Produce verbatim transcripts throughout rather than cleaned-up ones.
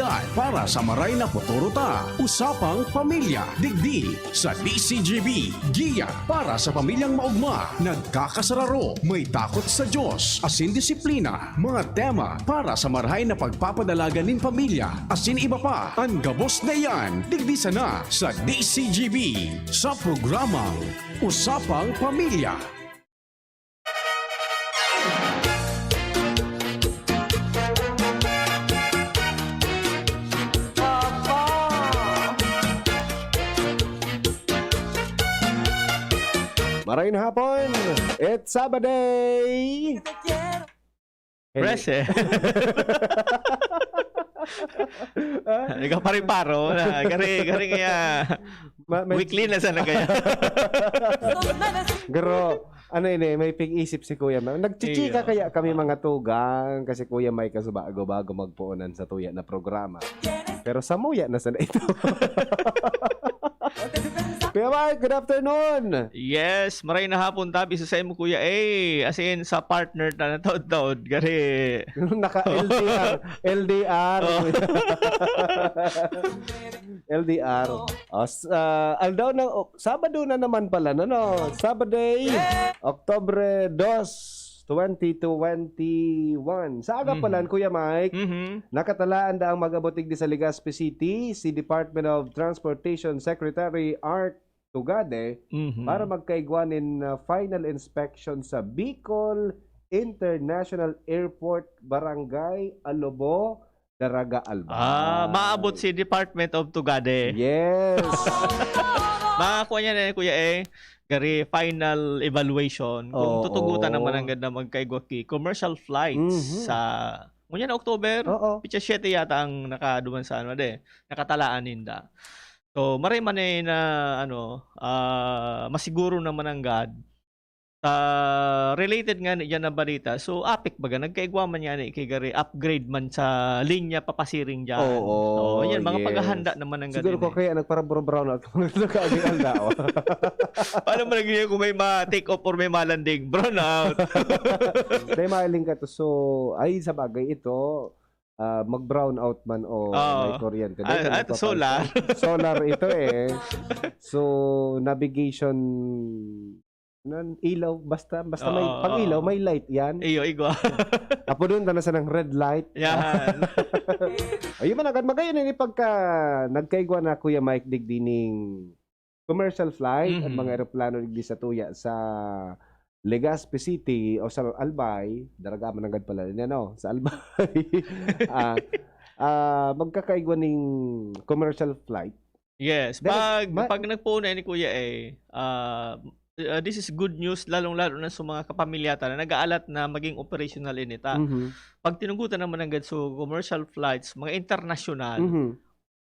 Para sa maray na futuro ta, Usapang Pamilya, digdi sa D C G B, Giya para sa Pamilyang Maugma, Nagkakasararo, May Takot sa Diyos, asin Disiplina, mga tema para sa marahay na pagpapadalagan nin pamilya, asin iba pa. An gabos na iyan, digdi sana sa D C G B, sa programang Usapang Pamilya. Maray na hapon! It's Sabaday! Fresh eh. Ah? Ikaw pa rin paro na. Gari, gari kaya Ma-, med- weekly na sana kaya. Garo, ano ini, may pig-isip si Kuya Ma-, nagchichika Iyo. kaya kami mga tugang kasi Kuya Mike kasi bago-bago magpuunan sa tuya na programa. Pero samuya na sana ito. Kuya Mike, good afternoon. Yes, maray na hapon tabi sa saimo, Kuya A. As in, sa partner ta na taod-taod. Gari. Naka L D R. L D R. Oh. L D R. Oh, s-, ah, aldaw na, oh, Sabado na naman pala, no, no? Sabaday, Octobre dos, twenty twenty-one. Sa aga pa Mhm. lang, Kuya Mike, Mhm. nakatalaan daang mag-abot digdi sa Legazpi City, si Department of Transportation Secretary Art Tugade Mhm. para magkaigwa nin, ah, final inspection sa Bicol International Airport, Barangay Alobo, Daraga, Albay. Ah, maabot si Department of Tugade. Yes. Makakuha niya na yan, Kuya, eh. Gari final evaluation. Kung Oo. tutugutan naman ang ganda magkaigwa ki commercial flights Mhm. sa, ngunyan na October, Oo. pitsa siyete yata ang nakaduman sa ano, de, nakatalaan ninda. So, maray man eh na, ano, ah, masiguro naman ang gad. Sa related nga ni diyan na balita, so, APEC baga, nagkaigwa man yan eh, kay gari upgrade man sa linya papasiring dyan. Oo, So, yan, mga yes. paghahanda naman ang Siguro gad ko yan eh. kaya nagpara-brown out kung nagkakaaging aldaw. Paano mo naging kung may ma-take off or may ma-landing? Brown out. Dahil mahiling ka to, so, ay, sa bagay ito, ah, mag-brown out man o Oo. may kuryente. Ah, Dahil ah, nagpapalsa. solar. Solar ito eh. So, navigation, nan, ilaw, basta, basta may Oo, pang-ilaw, oo. may light yan. Iyo, igwa. Apo doon, tana sa ng red light. Yan. Ayun man, agad magayon, ini pagka nagkaigwa na, Kuya Mike, digdi ning commercial flight, ang Mhm. mga eroplano digdi sa tuya sa Legazpi City o sa Albay, Daraga man nanggad pala niya, no? Sa Albay. Ah, ah, magkakaigwa ning commercial flight. Yes, Dahil pag, ma- pag nagpuon na ni Kuya eh, ah, ah, this is good news, lalong-lalo na sa mga kapamilya ta na nag-aalat na maging operational inita. Mhm. Pag tinugutan naman nanggad sa commercial flights, mga international, Mhm.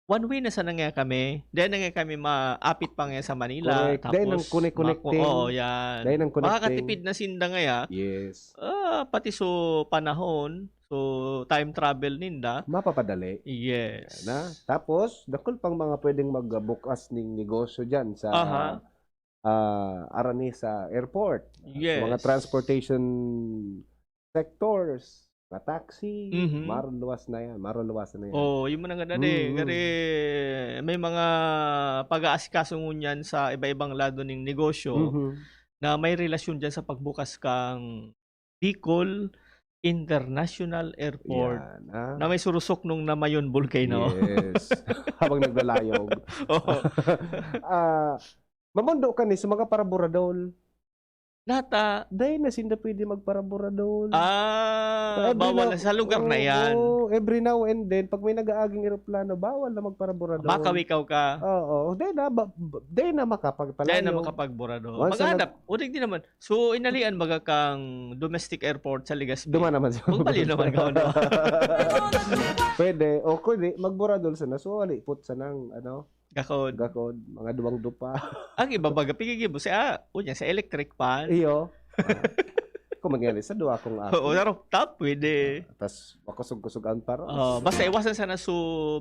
one way na sana nga kami. Dahil na nga kami maapit pa nga sa Manila. Correct. Dahil ng Tapos, connect-connecting. mako-, oo, yan. Dahil ng connecting. Makakatipid na sinda ngaya. Yes. Ah, pati so panahon, so time travel ninda. Mapapadali. Yes. Yan na. Tapos, dakul pang mga pwedeng magbukas ning negosyo dyan sa, Aha. ah, Aranesa Airport. Yes. Mga transportation sectors, mga taxi, Mhm. maruluwas na yan, maruluwasan na yan. Oo, yun man ang ganda, eh. Mm, mm. Gari, may mga pag-aasikaso ngunyan sa iba-ibang lado ning negosyo Mhm. na may relasyon dyan sa pagbukas kang Bicol International Airport Yan, ah. na may surusok nung Namayon Volcano. Yes. Habang naglalayog. Oo. Ah, mamundo ka ni sa mga paraburadol. Nata. Dai na sinda pwede magparaburadol. Ah, Every bawal now, na sa lugar na oo, yan. oo, every now and then, pag may nag-aaging eroplano, bawal na magparaburadol. Makawikaw ka. Oo, dai na, ba, ba, dai na makapagpalayo. Dai na makapagburadol. Once na Maghanap. O, di, di naman. So, inalian baga kang domestic airport sa Legazpi. Duma naman siya. Magbaliw naman ka, ano? Pwede. O, kundi, magburadol sana. So, alipot sanang, ano, Gakod. Gakod, mga duwang dupa. Ang iba baga, pigigibo siya, ah, unya sa electric fan. Iyo. Ah. Kung mangyari sa duwa kong ako. Oo, sa rooftop, pwede. Ah, tas makusog-kusog ang paros. Oh, basta iwasan sana su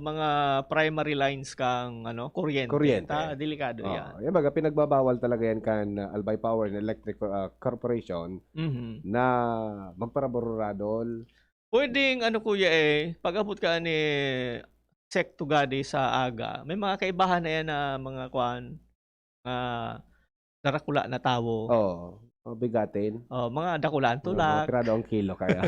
mga primary lines kang, ano, kuryente. Kuryente. Ta, delikado Oo, yan. Yan, baga, pinagbabawal talaga yan kan, uh, Albay Power and Electric, uh, Corporation Mhm. na magparaburadol. Pwedeng, ano, kuya, eh, pag-abot ka ni sekto gadi sa aga, may mga kaibahan na yan na mga kwan, mga darakula na tawo. Oo. Oh, bigatin. Oh, mga dakulaan Mga tulak. Pirado ang kilo kaya.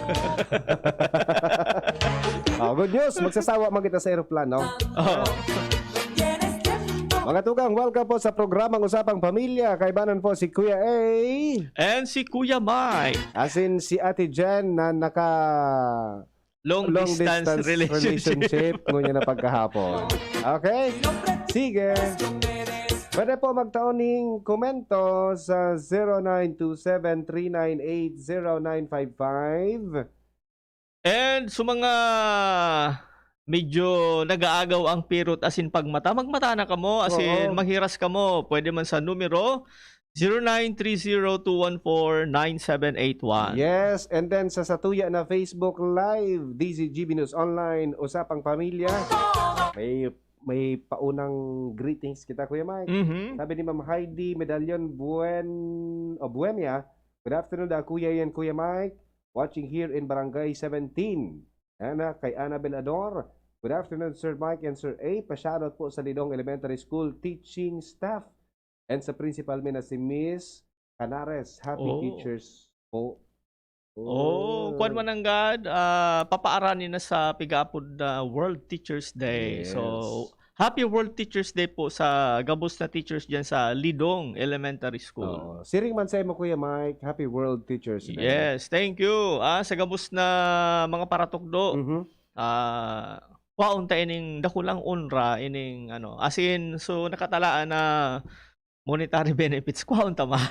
Oh, good news. Magsasawa man kita sa eroplano. Oh. Mga tugang, welcome po sa programang Usapang Pamilya. Kaibanan po si Kuya A. And si Kuya Mike. As in, si Ate Jen na naka Long, long distance, distance relationship. relationship. Ngunyan na pagkahapon. Okay? Sige. Pwede po magtaon ning komento sa zero nine two seven three nine eight zero nine five five. And sa mga medyo nag-aagaw ang pirot, as in pagmata, magmata na kamo, as in Oo. maghiras kamo. Pwede man sa numero zero nine three zero two one four nine seven eight one. Yes, and then sa satuya na Facebook Live, D Z G B News Online, Usapang Pamilya, may may paunang greetings kita, Kuya Mike. Mhm. Sabi ni Ma'am Heidi Medallion Buen, o Buemia, "Good afternoon, da, Kuya Ian, Kuya Mike. Watching here in Barangay seventeen." Ana, kay Annabel Ador, "Good afternoon, Sir Mike and Sir A. Pa-shoutout po sa Lidong Elementary School teaching staff and sa principal mi na si Miss Canares. Happy Oh. teachers po." Oh, kwan man ang God, ah, papaaranin na sa pig-aapod na World Teachers Day. Yes. So, happy World Teachers Day po sa gabos na teachers diyan sa Lidong Elementary School. Oo. Siring man sa imo, Kuya Mike, happy World Teachers Day. Yes, thank you. Ah, sa gabos na mga paratukdo, Mhm. ah, kwaon ta ining dakulang onra, ining ano, as in, so nakatalaan na monetary benefits, kwaon ta man.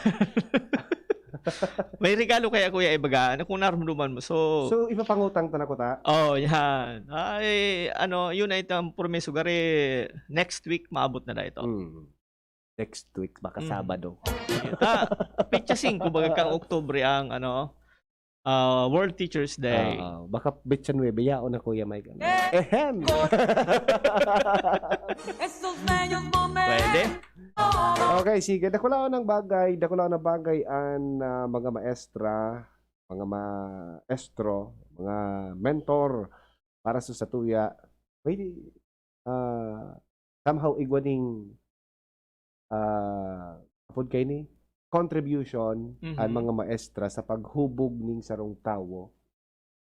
May regalo kaya, Kuya, ibaga, ano, kung narumduman mo. So, So, ipapangutang ta na ko ta? Oh, yan. Ay, ano, yun ay itang promiso. Gari, next week, maabot na na ito. Mm. Next week, baka Mm. Sabado. Ta, pitsa singko, baga kang Oktubre ang, ano, ah, World Teachers Day. Ah, baka betsa nuebe, yaon na, Kuya Mike. Ano? Ehem! Pwede? Okay, sige. Dakulaon ng bagay, dakulaon ng bagay an, ah, mga maestra, mga maestro, mga mentor para sa satuya. Pwede, ah, somehow igwa ning, ah, apod kay ni contribution Mhm. ang mga maestra sa paghubog ning sarong tawo,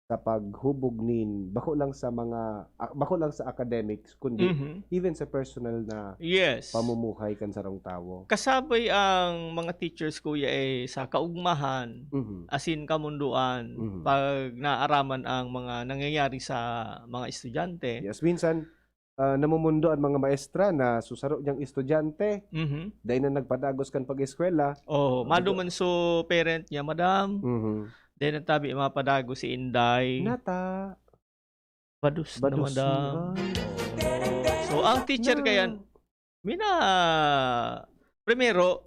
sa paghubog nin, bako lang sa mga, ah, bako lang sa academics, kundi Mhm. even sa personal na Yes. pamumuhay kan sarong tawo. Kasabay ang mga teachers, Kuya, eh, sa kaugmahan, Mhm. as in kamunduan, Mhm. pag naaraman ang mga nangyayari sa mga estudyante. Yes, minsan, ah, namumundo ang mga maestra na susaro niyang estudyante, Mhm. dahil na nagpadagos kan pag-eskwela. Oh, Sabi ko maduman so parent niya, "Madam, Mhm. dahil na tabi mapadagos si Inday." Nata. Bados na, Bados madam. na. So, ang teacher No. kaya, mina, primero,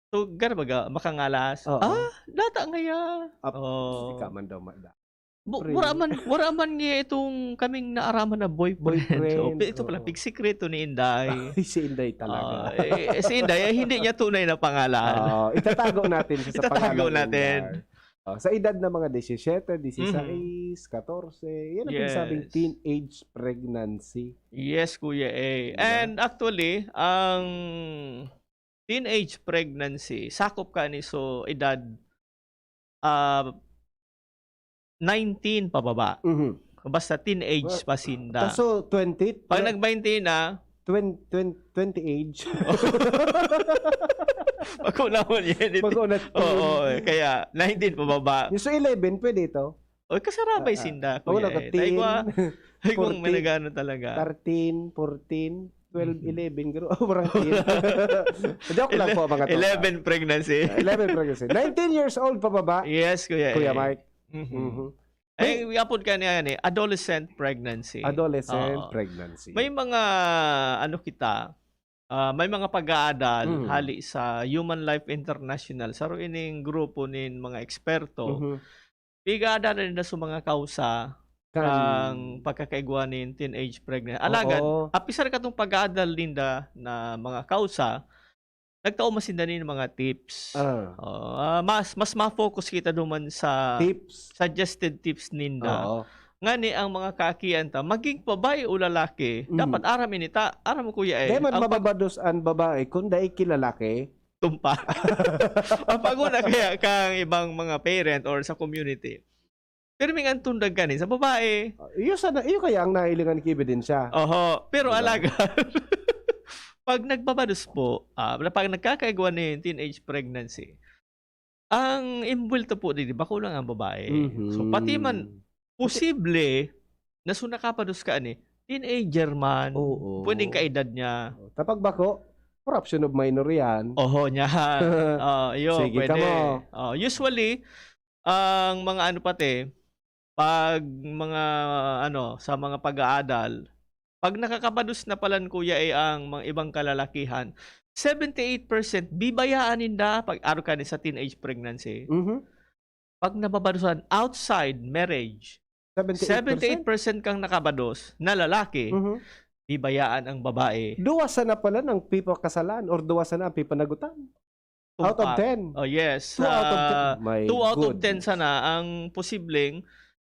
so, gana baga, makangalas. Oo. Ah, data ngaya. Ap-, Oh. Ika man daw, mada. Bu- Pre. Wala man, wala man nga itong kaming naaraman na boyfriend. Boyfriend, So, ito pala, oo. pigsikreto ni Inday. Ay, si Inday talaga. Ah, eh, si Inday, eh, hindi niya tunay na pangalan. Oo, itatago natin sa, sa Itatago pangalan ni natin. Inday. Oh, sa edad na mga disisiyete, disisais, katorse, yan ang Yes. sinasabing teenage pregnancy. Yes, Kuya A. Diba? And actually, ang teenage pregnancy, sakop ka ni so edad, ah, nineteen pababa. Mhm. Basta teenage Well, pa sinda. Kaso twenty, Pag twen-, nag-twenty na, twen-, twen-, twenty age. Pag-una mo niya, di- Mag-una Oo, eh, kaya nineteen pababa. Yung sa eleven, pwede ito. Oy, kasarabay Ah, sinda, oo, Kuya, naka eh. Tayo ko, ah, ten, tayo kong fourteen, managano talaga. thirteen, fourteen, twelve, Mhm. eleven, garo, oh, parang ten. Joke lang po, mga tropa. Eleven pregnancy. Ah, eleven pregnancy. Nineteen years old pababa, Yes, Kuya. Kuya eh. Mike. Mhm. Mhm. Eh, we apod ka niya yan eh. Adolescent pregnancy. Adolescent Oo. pregnancy. May mga, ano kita, ah, may mga pag-aadal Mhm. hali sa Human Life International. Saro ining grupo nin mga eksperto. Mhm. Pig-aadal na sa mga kausa Kan- ang pagkakaigwa nin teenage pregnancy. Alagad, Oo. apisar katong pag-aadal ninda na mga kausa, nagtao man sinda nin mga tips. Ah. Oo, ah, mas, mas ma-focus kita duman sa Tips. suggested tips ninda. Oo. ngani ang mga kaakian ta, maging babae o lalaki, Mhm. dapat aram ini ta, aram mo, kuya, eh. Dai man Ang pag- mababados an babae kun dai ki lalaki. Tumpa. Ang paguna kaya kang ibang mga parent or sa community, pirming ang tundag kani sa babae. Ah, iyo sana, iyo kaya ang nahilingan ki ebidensya. Oho, pero Diba? alaga. Pag nagbabados po, ah, pag nagkakaigwa ni teenage pregnancy, ang imbuwelto po din, bako lang ang babae. So, pati man, Mhm. posible, na so nakapados ka ani, teenager man, Oo. pwedeng kaedad niya. Kapag bako, corruption of minor yan. Oho, niya. Ah, iyo, Sige, pwede. kamo. Oh, usually, ang mga ano pati, pag mga ano, sa mga pag-aadal, pag nakakabados na palan, kuya, eh, ang mga ibang kalalakihan, seventy-eight percent bibayaan ninda pag aro ka ni sa teenage pregnancy. Mhm. Pag nababadosan outside marriage, Seventy-eight percent? seventy-eight percent kang nakabados na lalaki, Mhm. bibayaan ang babae. Duwa sana palan ang pipakasalan or duwa sana ang pipanagutan. Out of Tumpak. ten. Oh, yes. Two out of ten. Ah, My two out of ten goodness. sana ang posibleng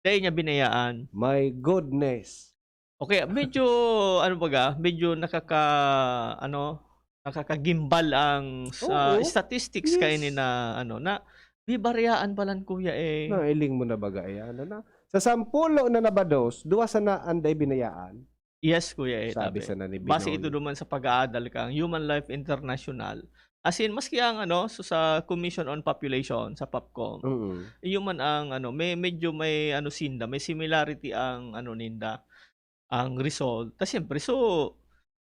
dai niya binayaan. My goodness. Okay, medyo, ano baga, medyo nakaka-, ano, nakakagimbal ang sa Oo. statistics kay Yes. ni na, ano, na bibariyaan palan, kuya, eh. Nailing mo na baga yan, ano na? Sa sampulo na nabados, duwa sana an dai binayaan. Yes, kuya, eh, Sabi tabi. sana ni Base Binoy. ito duman sa pag-aadal kang Human Life International. As in, maski ang, ano, so sa Commission on Population, sa POPCOM, Mm. iyo man ang, ano, may, medyo may, ano, sinda, may similarity ang, ano, ninda, ang result. Tas siyempre, so,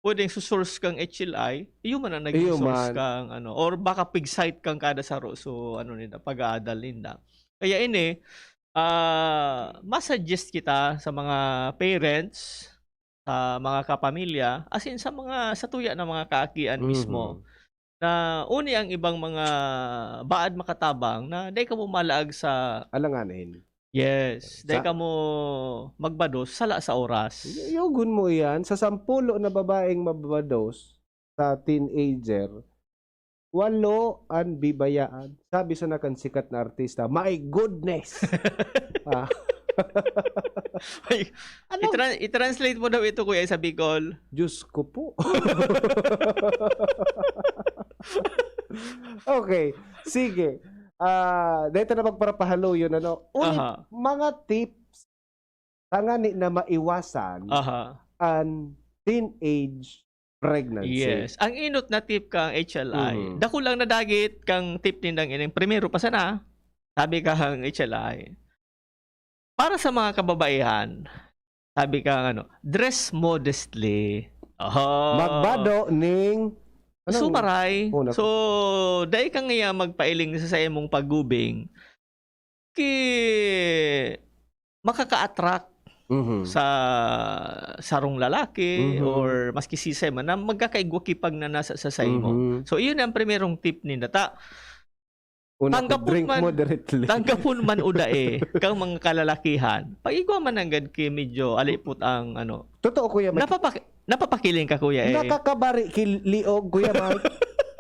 pwedeng so source kang H L I, iyo man ang naging Iyo source man. kang, ano, or baka pig-cite kang kada saro, so, ano ninda, pag-aadal ninda. Kaya ini, ah, masuggest kita sa mga parents, sa mga kapamilya, as in sa mga, sa tuya na mga kaakian mismo, Mhm. na uni ang ibang mga baad makatabang na dai kamo malaag sa Alanganin. Yes, dai Sa kamo magbados, sala sa oras. Y-, yogon mo iyan, sa sampulo na babaeng mababados sa teenager, walo an bibayaan. Sabi sana kan sikat na artista, "My goodness!" Ah. Ay, Ano? i-tran-, i-translate mo daw ito, kuya, sa Bicol. Diyos ko po. Okay, sige. Ah, dito na magparapahaluyon, ano? Ulit, Aha. mga tips tangani na maiwasan Aha. an teenage pregnancy. Yes. Ang inot na tip kang H L I, Mhm. dako lang na dagit kang tip nindang ining primero pa sana, sabi kang H L I. Para sa mga kababaihan, sabi kang ano, "Dress modestly." Oho. Magbado ning, anong Sumaray. Oh, nako. So, dai ka ngaya magpailing sa saimong paggubing. Ki-, makaka-attract Mhm. sa sarong lalaki Mhm. or maski sisay man na magkakaigwa ki pagnanasa sa saimo. Mhm. So, iyon ang primerong tip ninda. Ta, Una ko, tanggapon drink man, moderately. tanggapon man o dai kang mga kalalakihan. Pag igwa man nanggad ki medyo alipot ang ano. Totoo, Kuya Mike. Napapak-, napapakiling ka, kuya, eh. Nakakabari ki liog, Kuya Mike.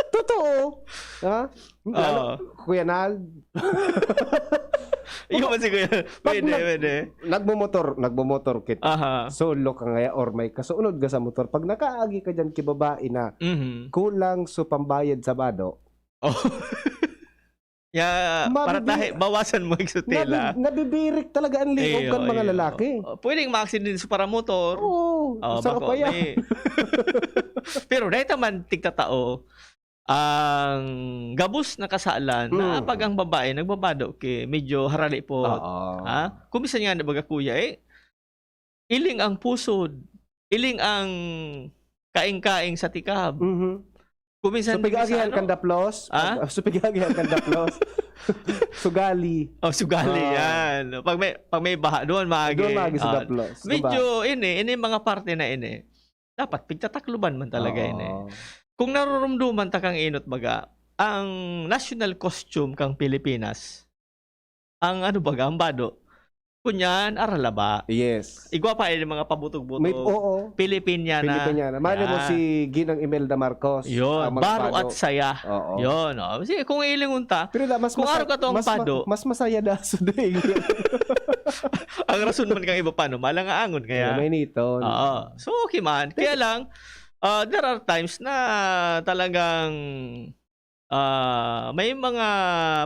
Totoo. Ha? Lalo, Oo. Kuya Nald. Ikaw man si kuya. Pag Pwede, nag- pwede. Nagmumotor, nagmumotor kita. Aha. Solo ka ngaya or may kasunod ka sa motor. Pag nakaagi ka dyan ki babae na Mhm. kulang so pambayad sa bado, Oh. Ya, para Mabibi- tahi, bawasan mo yung sutila. nabi-, nabibirik talaga ang liog Iyo, kan mga iyo. lalaki. Oh, pwedeng ma-accident sa paramotor. Oo, Oh, sa bako, kaya. May... Pero dahil naman tigtatao, ang gabos na kasalan na Mm. pag ang babae nagbabado ki, medyo harali po. Oo. Ha? Kumisan nga na baga, kuya, eh, iling ang pusod, iling ang kaing-kaing sa tikab. Mhm. Kuminsan So, pig-agihan ano? Kan daplos? Ah? Ah, so, pig-agihan Kan daplos? Sugali. Oh, sugali Ah. yan. Pag may, pag may baha, doon maagi. Doon maagi sa Ah, daplos. Diba? Medyo ini, ini mga parte na ini. Dapat pigtatakluban man talaga Oo. ini. Kung narurumduman ta kang inot baga, ang national costume kang Pilipinas, ang ano baga, ang bado, kunyan, aralaba. Yes. Igwa pa yung mga pabutog-butog. May, oo. Pilipinyana. Pilipinyana. Mali mo Yan. si Ginang Imelda Marcos. Yun, Ang mga baro bado. At saya. Oo. Yun, oh. Kasi kung ilingon ta, Pero da, mas kung masa-, araw ka tong mas ma-, bado. Mas masaya da sa daing. Ang rason man kan iba pa, no? Malangaangon kaya. Kaya may niton. Oo. So, okay man. Kaya lang, ah, there are times na talagang ah, may mga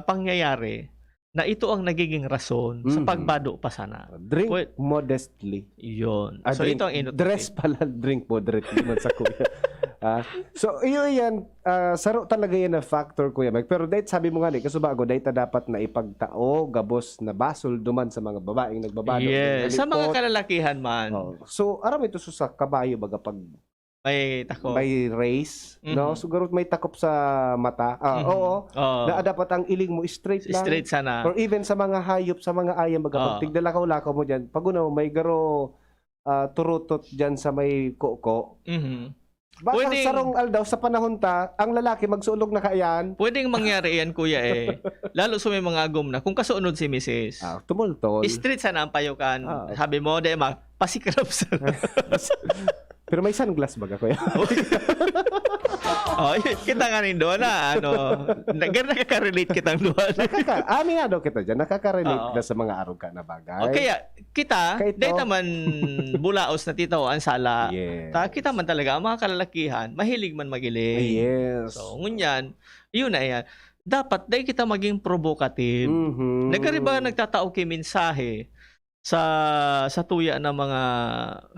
pangyayari na ito ang nagiging rason sa Mhm. pagbado pa sana. Drink Pwe- modestly. Yun. Ah, So, drink, ito ang inot. dress pala, drink moderately man sa kuya. Ah, so, iyo yan, ah, saro talaga yan na factor, Kuya Mike. Pero dahil sabi mo nga ni, kasubago, dahil ta dapat na ipagtao, gabos na basol duman sa mga babaeng nagbabado. Yes. Sa mga Nalipot. Kalalakihan man, Oh. So, aram ito sa kabayo, baga pag may takop. may race, no? Mhm. So, garot may takop sa mata. Ah, Mhm. oo. Oo. Na dapat ang iling mo straight lang. Straight sana. Or even sa mga hayop, sa mga ayam, baga Oo. pag tigdalakaw-lakaw mo dyan, pag una mo, may garo ah, turutot dyan sa may kuko. Mhm. Baka Pwedeng- sarong aldaw sa panahon ta, ang lalaki magsulog na kaiyan. Pwedeng mangyari yan, kuya eh. Lalo sa may mga agom na. Kung kasunod si misis, Ah, tumultol. Straight sana ang payukan. Ah. Sabi mo, di ma, pasikrap sana. Pero may sunglass baga, kuya? Oh, kita nga nindo na, ano, nag- nakaka-relate kitang duha. Nakaka, aminado kita dyan, nakaka-relate Oo. na sa mga arog ka na bagay. O kaya, kita, Kaito. dahil naman bulaos na titaw ang sala. Yes. Ta, kita man talaga, ang mga kalalakihan, mahilig man magiling. Yes. So, ngunyan, yun na yan. Dapat, dahil kita maging provocative. Mhm. Nagkariba, nagtatao ki mensahe sa sa tuya ng mga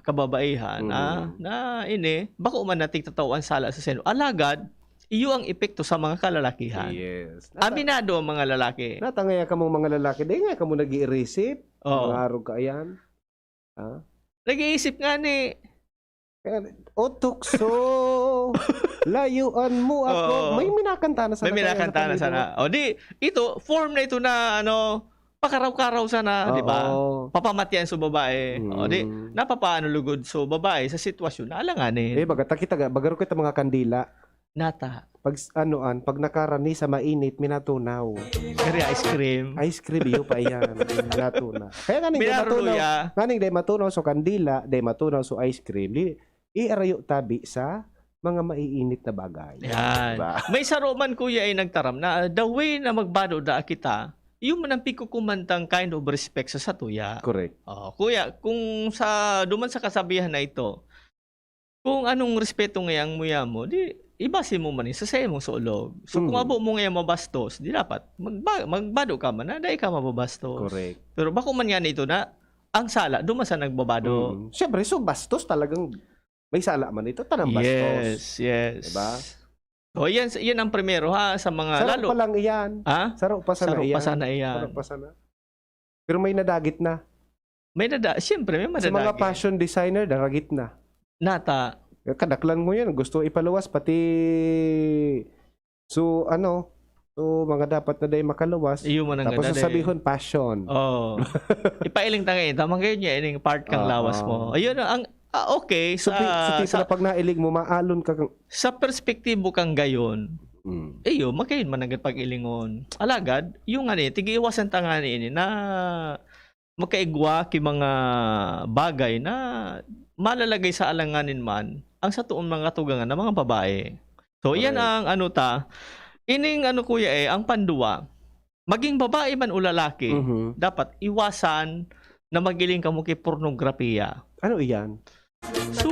kababaihan Mhm. ah, na ini, bako man nating tataw ang sala sa seno. Alagad, iyo ang epekto sa mga kalalakihan. Yes. Aminado ang mga lalaki. Natangaya ka mong mga lalaki, di nga ka mo nag-iirisip. Oo. Mga arog ka, ayan. Ha? Nag-iisip nga ni, Kaya, "O tukso, layuan mo ako." Oo. May minakanta na sana. May minakanta na sana. O di, ito, form na ito na, ano, pakaraw-karaw sana, di ba? Oo. Papamatian sa babae. O di, Mm. napapaano lugod sa babae sa sitwasyon na alanganin. Eh, baga, takita ga, bagaro kita mga kandila. Nata. Pag, s- ano, an, pag nakarani sa mainit, minatunaw. Kaya ice cream. Ice cream, iyo pa yan. Minatunaw. Kaya nga ning di matunaw, Minaruluya. nga ning di matunaw so kandila, di matunaw so ice cream, di, iarayo tabi sa mga maiinit na bagay. Yan. Diba? May saro man, kuya, ay nagtaram na the way na magbado da kita, yun man ang pikukumantang kind of respect sa satuya. Correct. Oh, kuya, kung sa duman sa kasabihan na ito, kung anong respeto ngayang muya mo, di ibase mo man sa sa imong sulog. So kung Mm. abo mo ngayang mabastos, di dapat magba- magbado ka man na dai ka mababastos. Correct. Pero bako man nga nito na ang sala duman sa nagbabado. Mm. Siyempre, so bastos talagang may sala man ito, tanang bastos. Yes, yes. Diba? So yan, yan ang primero ha sa mga Saro lalo. pa lang iyan. Ha? Saro pa sana Saro iyan. pa sana iyan. Saro pa sana. Pero may nadagit na. May nada, siyempre may Sa mga madadagit. Fashion designer, daragit na. Nata. Kadaklan mo yan. Gusto ipaluwas, pati so, ano, so, mga dapat na dahil makaluwas. Iyo man ang Tapos ganda sasabihon, passion. Oh. Ipailing ta ngayon. Tamang kayo niya, ining part kang Oo. lawas mo. Ayun, ang, ah, okay. So, Sa, pi- so, tipo sa, na pag nailing mo, maalon ka kang... sa perspektibo kang gayon, Mm. iyo, makayon man ang pag-ilingon. Alagad, yung nga ni, tigi-iwasan ta nga ni ini na magkaigwa ki mga bagay na malalagay sa alanganin man ang satoong mga tugangan na mga babae. So, yan Correct. ang ano ta, ining ano, kuya, eh, ang panduwa, maging babae man o lalaki, Mhm. dapat iwasan na magiling kamo ki pornografiya. Ano iyan? So,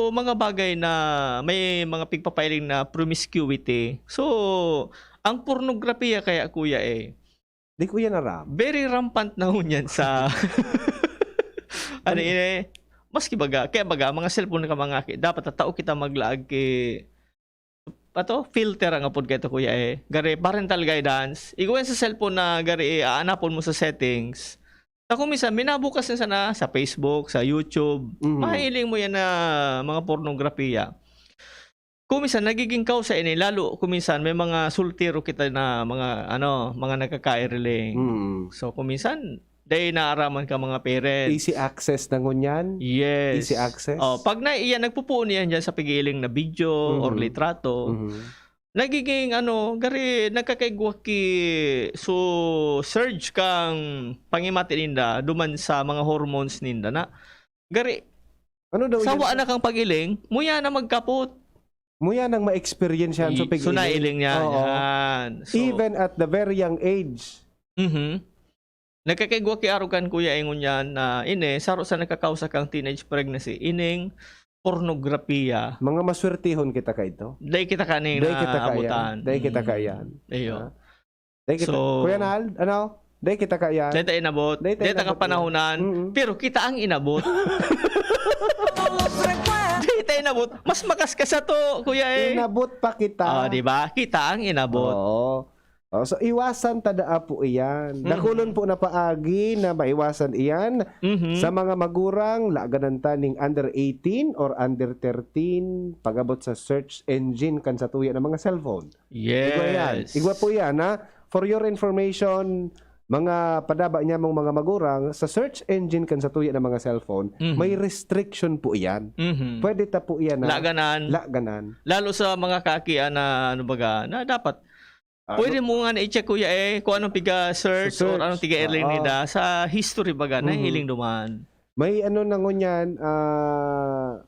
mga bagay na may mga pigpapailing na promiscuity. So, ang pornografiya kaya, kuya, eh, Di ko yan aram. very rampant na ngunyan sa ano ini, maski baga, kaya baga, mga cellphone ka mga ki-, dapat tatao kita maglaag ki, ato, filter ang apod kaito, kuya, eh. Gari, parental guidance. Igwa yan sa cellphone na gari, eh, aanapon mo sa settings. Na kung minsan, minabukas na sana sa Facebook, sa YouTube. Mhm. Mahiling mo yan na mga pornografiya. Kung minsan, nagiging kausa ini, lalo kung minsan, may mga sultiro kita na mga, ano, mga nagkakaireling. Mm. So, kung minsan, dahil naaraman ka mga parents. Easy access na ngunyan. Yes. Easy access. Oh, pag na iyan, nagpupuon niyan dyan sa pigiling na video Mhm. or litrato, Mhm. nagiging ano, gari, nagkakaigwa ki, so, surge kang pangimati ninda, duman sa mga hormones ninda na, gari, Ano daw sawa yan? na kang pagiling, muya na magkapot. Muya nang ma-experience yan. So, I- so, nailing niya. Oo. Yan. So, Even at the very young age. Mhm. Nagkakaigwa ki arog kan Kuya Engon yan na ini, saro sa nagkakausa kang teenage pregnancy, ining pornograpiya. Mga maswertihon kita kaito. Dai kita kaning Dai kita kaiyan. naabutan. Dai kita Mm. kaiyan. Iyo. Ha? Dai kita. So, Kuya Nal, ano? Dai kita kaiyan. Dai ta inabot. Dai ta Dai ta inabot, kapanahonan. Mm-mm. Pero kita ang inabot. Dai ta inabot. Mas makas ka sa to, kuya eh. Inabot pa kita. Ah, di ba? Kita ang inabot. Oo. Oh, so iwasan ta daa po iyan. Mm. Dakulon po na paagi na maiwasan iyan Mhm. sa mga magurang, laganan ta ning under eighteen or under thirteen, pag-abot sa search engine kan satuya na mga cellphone. Igwa yan. Yes. Igwa po yan, ha? For your information, mga padaba niya mong mga magurang, sa search engine kan satuya na mga cellphone, Mhm. may restriction po iyan. Mhm. Pwede ta po iyan na Laganan. laganan. Lalo sa mga kakian na, ano baga, na dapat Ah, pwede mo nga na-check, kuya eh, kung anong piga-search Sa or search. Anong tiga-erling Oo. nida sa history baga, Mhm. nahiling duman. May ano na ngunyan, ah,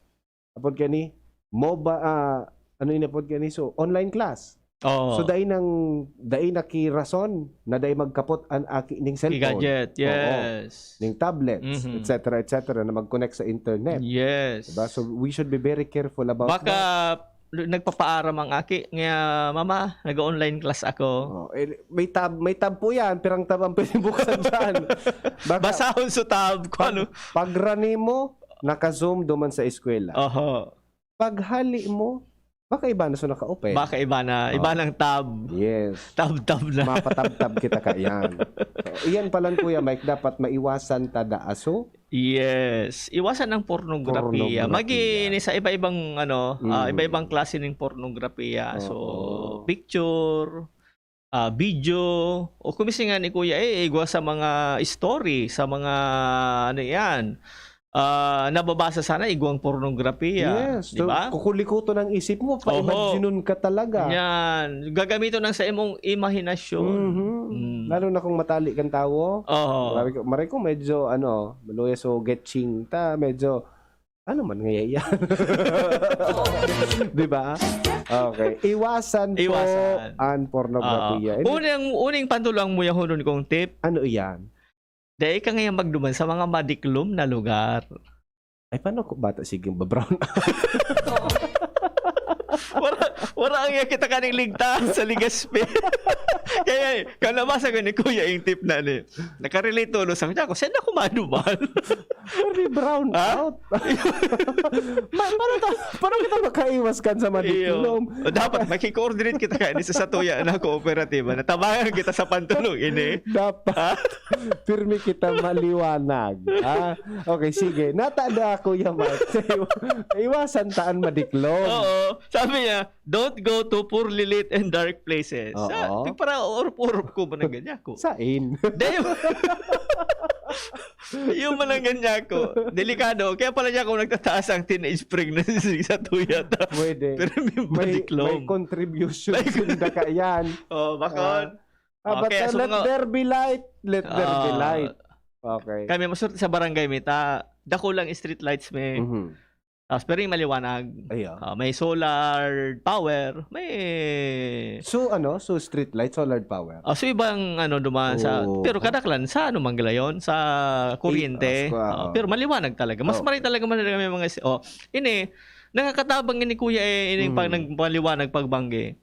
apod kani, MOBA, ah, ano yun apod kani? So, online class. Oh. So, dai nang, dai na ki rason na dai magkapot an aki ning cellphone. Gadget, Oo. Yes. Ning tablets, Mhm. et cetera, et cetera, na mag-connect sa internet. Yes. Diba? So, we should be very careful about Baka that. nagpapaaram ang aki nga, "Mama, nag-online class ako." Oh, eh, may tab, may tab po yan. Pirang tab ang pwede buksan dyan. Baka Basahon sa tab kung ano. Pagrani mo, naka-Zoom duman sa eskwela. Oho. Paghali mo, baka iba na sa naka-open. Baka iba na, iba Oh. ng tab. Yes. Tab-tab na. Mapatab-tab kita kaiyan. So, iyan palan, Kuya Mike, dapat maiwasan ta daaso. Yes. Iwasan ang pornografiya. Pornografiya. Maging sa iba-ibang ano, ah, Mm. iba-ibang klase ng pornografiya. So, Oo. picture, ah, video, o kumisingan ni Kuya eh, igwa sa mga story, sa mga ano yan, ah, nababasa sana igwang pornografiya, Yes. di So, ba? kukulikuton ang isip mo, Oho. pa-imagine ka talaga. Yan. Gagamiton ng sa imong imahinasyon. Mhm. Mm. Lalo na kung matali kang tawo. Oho. Sabi ko, maray ko medyo ano, maluya so getching ta, medyo ano man ngaya yan. Di ba? Okay. Iwasan, Iwasan. po ang pornografiya. Oo. Unang, uning pantulang mo yahunon kong tip, Ano iyan? dai ka ngayon magduman sa mga madiklom na lugar. Ay, paano kung bata sige ba-brown out? Wala, wala ang iya kita kaning ligtas sa Legazpi. Kaya, kung nabasa ko ni Kuya yung tip na ni, nakarelate tulo sa kanya ako, saan ako maduman? Pwede brown Ha? out. Ma- paano, ta- paano kita makaiwas kan sa Iyo. madiklom? Dapat makikoordinate kita kaya ni sa satuya na kooperatiba. Natabangan kita sa pantulog ini. Dapat. Ha? Pirmi kita maliwanag. Ha? Okay, sige. Natada, Kuya Mike. Iwa- Iwasan taan madiklom. Oo. Sabi niya, "Don't go to poorly lit and dark places." Oo. Sa, para urup-urup ko ba ng ganyan ko? Sain? Dahil, yung man ang ganyan ko. Delikado. Kaya pala niya ako nagtataas ang teenage pregnancy sa tuyata. Pwede. Pero may May, badiklom. May contribution sinda ka yan. Oh, bakon. Ah, but Okay, uh, so let mga there be light. Let there be Ah. light. Okay. Kami maswerte sa barangay mi ta. Dako lang street lights mi. Mhm. Tapos pero yung maliwanag. Ayan. Ah, may solar power, may So ano? So street light, solar power. Ah, so ibang ano duman sa Oo. Pero kadaklan sa ano manggalayon sa kuryente. Ay, ah, Ah, pero maliwanag talaga. Mas Oo. maray talaga man kami mga si- oh, ini nakakatabang ini kuya eh ini pag Mm. nagpaliwanag pagbanggi.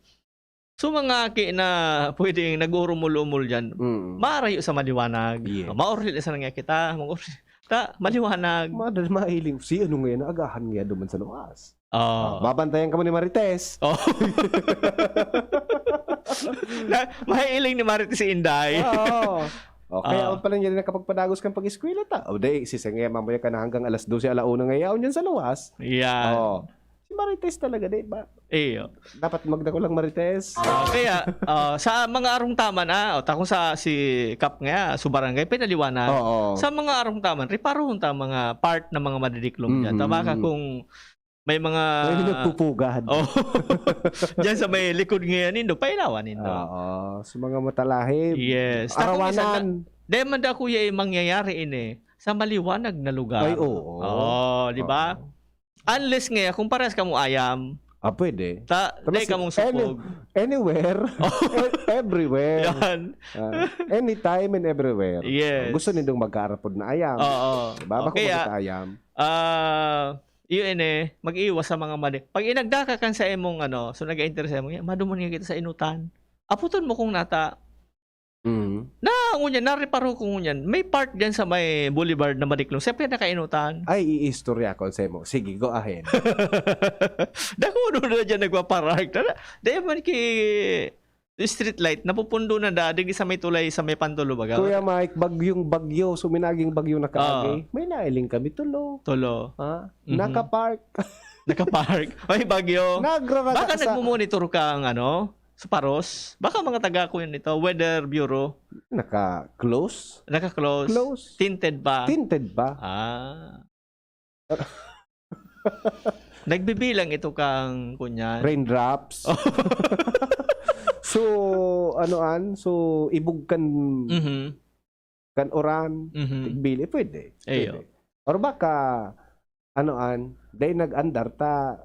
So mga aki na pwedeng nag-urumol-umol diyan. Mm. Marayo sa maliwanag. Yes. Ah, maurli na sa nga kita, mag-urli. Ta, maliwanag. Madal mahiling si ano ngayon, agahan nga duman sa luwas. Oh. Ah, babantayan ka mo ni Marites. Oh. Na, mahiling ni Marites si Inday. Oo. O, kaya Ah. ang pala niya rin nakapagpadagos kang pag-eskwela ta. O, di, si Senge, mamaya ka na hanggang alas dose, alauna nga yaon yan sa luwas. Yeah. Oh. Si Marites talaga, di ba? Iyo. Dapat magdako lang Marites. Ah, kaya ah, sa mga arong taman ah, o takong sa si Kap nga, sa barangay, pinaliwanag. Oo. Sa mga arong taman, reparohon ta mga part ng mga madidiklom dyan. Mhm. Tama ka kung may mga May nagpupugad. Oh. Diyan sa may likod ngayon nindo, pailawan nindo. Oo. Sa mga matalahib. Yes. Takong isa Arawanan. na- Dahil man da kuya eh, mangyayari ini sa maliwanag na lugar. Ay, oo. Oh, di ba? Oo. Unless nga, kung parehas ka mo ayam, Ah, pwede. Ta, Tapos dai kamong any- supog. Anywhere. E- everywhere. Yan. Ah, anytime and everywhere. Yes. Gusto nindong magkaarapod na ayam. Oo. Diba? Bako Okay, ah, magkaayam. ah, yun eh, mag-iwas sa mga mali. Pag inagda ka kan sa imong ano, so nag-interest mo, "Yan, maduman nga kita sa inutan." Aputon mo kung nata. Mm. Na, ngunyan, nareparo ko ngunyan. May part dyan sa may boulevard na madiklong. Siyempre, nakainutan. Ay, iistorya ko sa mo. Sige, go ahead. Dako na dyan nagpapark. Dahil man ki street light, napupundo na da, digi sa may tulay, sa may pantulo baga. Kuya Mike, bagyong bagyo. So, minaging bagyo na kaagi. Oo. May nailing kami tulo. Tulo. Ha? Mhm. Nakapark. Nakapark. May bagyo. Nagraraga Baka sa... nagmumonitor ka ang ano, sa paros. Baka mga taga ko yun ito, Weather Bureau. Naka-close. Naka-close. Close. Tinted pa. Tinted ba? Ah. Nagbibilang ito kang kunyan. Raindrops. So, ano an? So, ibog kan, Mhm. kan uran. Mhm. Tigbili. Pwede. Eyo. Pwede. Or baka, ano an? Dahil nag-andar ta,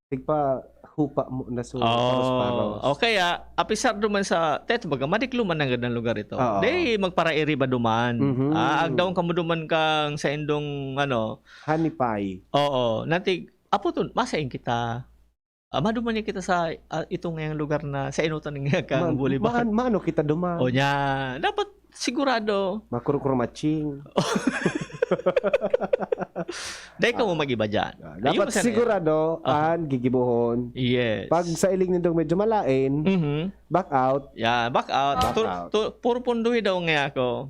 tigpa hupa mo na so, paros-paros. Oh, o kaya, apisar duman sa, teto baga, madiklo man nanggad ang lugar ito. Oo. Di, magparairiba duman. Mhm. Ah, agdaon ka mo duman kang sa indong, ano, Hanipay. Oo, natig, apo to, masain kita. Ah, maduman niya kita sa, ah, itong ngayang lugar na sa inutan ng ngayang Ma- boulevard. maan- maano kita duman? O niya, dapat sigurado. Makurkurmatsing. Dahil ka mo mag-iba dyan. Ah, Ayun, dapat masain. Sigurado Ah. an gigibohon. Yes. Pag sa iling nindong medyo malain, Mhm. back out. Yeah, back out. Back Tur- out. tur- purpunduhi daw ngaya ako.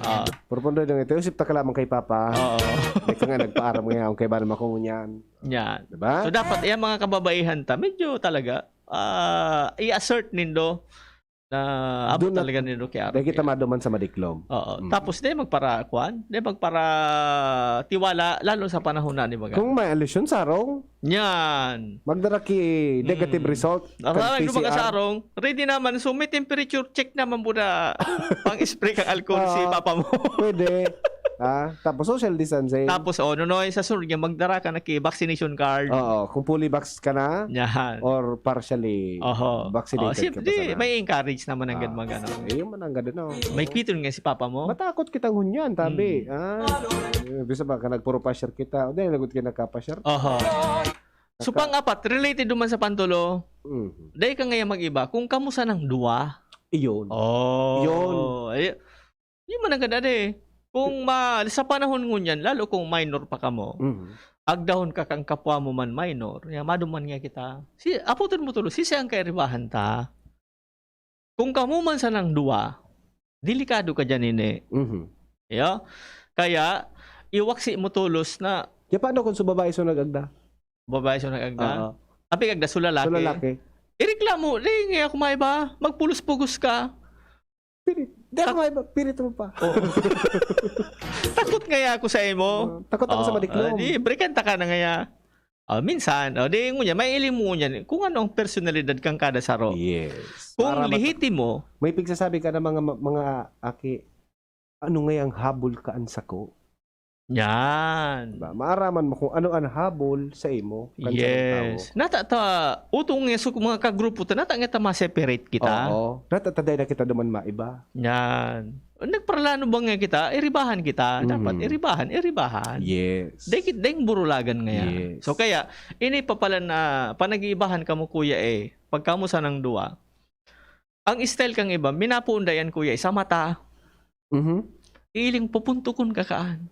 Ah, Purpundo dong ito. Usip ta ka lamang kay Papa. oo. Ito nga nagpaaram nga akong kay Bana Makungunyan. Yan. Diba? So, dapat, yung mga kababaihan ta, medyo talaga, ah, i-assert nindo na abot Doon na- talaga nindo kaya. Dahil kita maduman sa madiklom. Oo. Mm. Tapos, di magpara, kwan? Di magpara tiwala, lalo sa panahon na ni baga. Kung may alusyon, sarong, Yan. magdara ki negative Mm. result. Ang Kag sarang P C R. dumaga sarong, ready naman. So, may temperature check naman po na pang-spray kang alcohol si Oo. papa mo. Pwede. Ah, tapos social distancing. Tapos, oh, Nonoy, sa sunod niya, magdara ka na ki vaccination card. Oo, kung fully vax ka na Yan. or partially Oho. vaccinated Oh, si, ka pa di, sana. May encourage naman ang Ah, ganun, ano. Eh, yung mananggad, ano. May kwiton nga si papa mo. Matakot kitang hunyan, tabi. Hmm. Ah, eh, bisa ba ka nagpuro-pasher kita? O, dahil nagot ka nagkapasher? Oho. So, Naka- pang-apat, related duman sa pantulo, Mhm. dahil ka ngayon mag-iba, kung kamo sanang duwa. Iyon. Oh. Yun. Ay, yun man ang ganda eh. Kung ma, sa panahon ngunyan, lalo kung minor pa kamo, Mhm. agdahon ka kang kapwa mo man minor, ya, maduman nga kita. Si, aputon mo tulo, si siyang kairibahan ta. Kung kamo man sanang duwa, delikado ka dyan, ini. Mhm. Ya? Kaya, iwaksi mo tulos na Ya, paano kung sa babae so nag-agda? babae sa nag-agda. Oo. Apik agda sa lalaki. Sa lalaki. Ireklamo, di nga ako maiba, magpulos-pugos ka. Pirit. Di ako maiba, pirit mo pa. Takot ngaya ako sa imo. Uh, takot ako sa Oh, madiklom. ah, di, breakan ta ka na ngaya. Oh, minsan, oh, di ngunya, may ilim mo niyan. Kung ano ang personalidad kang kada saro. Yes. Kung Para mat- lehitimo, May pigsasabi ka ng mga mga aki, ano nga yung habol ka ang sako? Yan. Diba? Maaraman mo kung ano ang habol sa imo. Kan Yes. Nata ta, utong nga so, mga kagrupo ta, nata nga ta ma-separate kita. Oo. Nata ta dai na kita duman maiba. Yan. Nagparalano ba nga kita? Iribahan kita. Dapat Mhm. iribahan, iribahan. Yes. Dahil, dahil burulagan nga yan. Yes. So kaya, ini pa pala na panag-iibahan kamo kuya eh. Pag kamo sanang duwa. Ang style kang iba, minapuon dayan kuya, sa mata. Mhm. Iling pupuntukon ka kaan.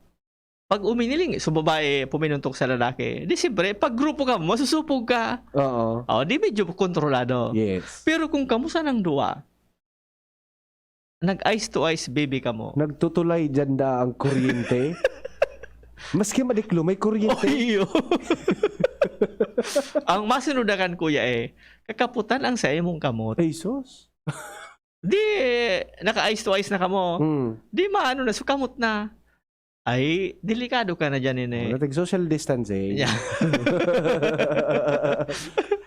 Pag uminiling, so babae puminuntok sa lalaki. Di siyempre, pag grupo ka, masusupog ka. Oo. Oh, di medyo kontrolado. Yes. Pero kung kamo sanang duwa, nag-eyes to eyes, baby ka mo. Nagtutulay dyan da ang kuryente. Maski madiklo, may Oh, kuryente. iyo. Ang masunudakan, kuya, eh, kakaputan ang sa imong kamot. Ay, sus. Di, naka-eyes to eyes na kamo. Hmm. Di maano na, sukamot na. Ay, delikado ka na dyan, ini. Wala tag social distancing. Yeah.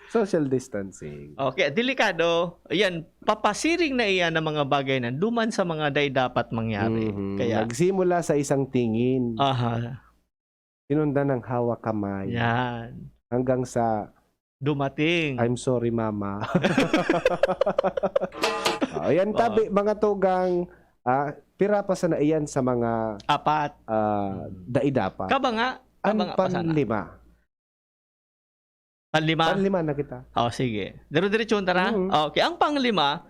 Social distancing. Okay, delikado. Yan, papasiring na iyan ng mga bagay na duman sa mga day dapat mangyari. Mhm. Kaya, Nagsimula sa isang tingin, aha, sinundan ng hawak kamay, yan. hanggang sa Dumating. I'm sorry, mama. Oh, yan, tabi, mga tugang, ah, pira pa sana iyan sa mga Apat. ah, daida pa. Kaba nga? Ang Kaba nga pa sana? Panlima. Panlima? Panlima na kita. Oh, sige. Dire-diretso ta na? Mhm. Okay. Ang panglima,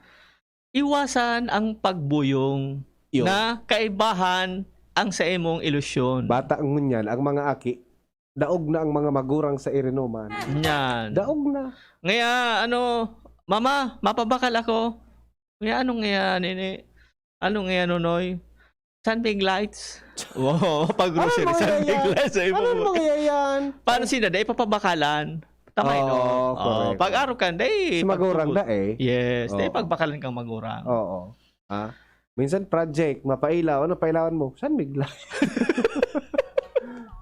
iwasan ang pagbuyong Yun. na kaibahan ang sa imong ilusyon. Bata ngunyan, ang mga aki, daog na ang mga magurang sa irinuman. Yan. Daog na. Ngaya, ano, "Mama, mapabakal ako." Ngaya, anong ngaya, nini? Anong ngaya, Nonoy? Sunbeam lights. Wow, pag grocery, Ano mga Sunbeam yan? lights. Ay, Ano mo- mga yan? Paano sila? Dahil papabakalin. Tama, Oo, no? correct. Pag araw ka, dahil Si magurang da eh. Yes, dahil Oo. pagbakalin kang magurang. Oo. Ha? Minsan project, mapailaw. Ano pailawan mo? Sunbeam light.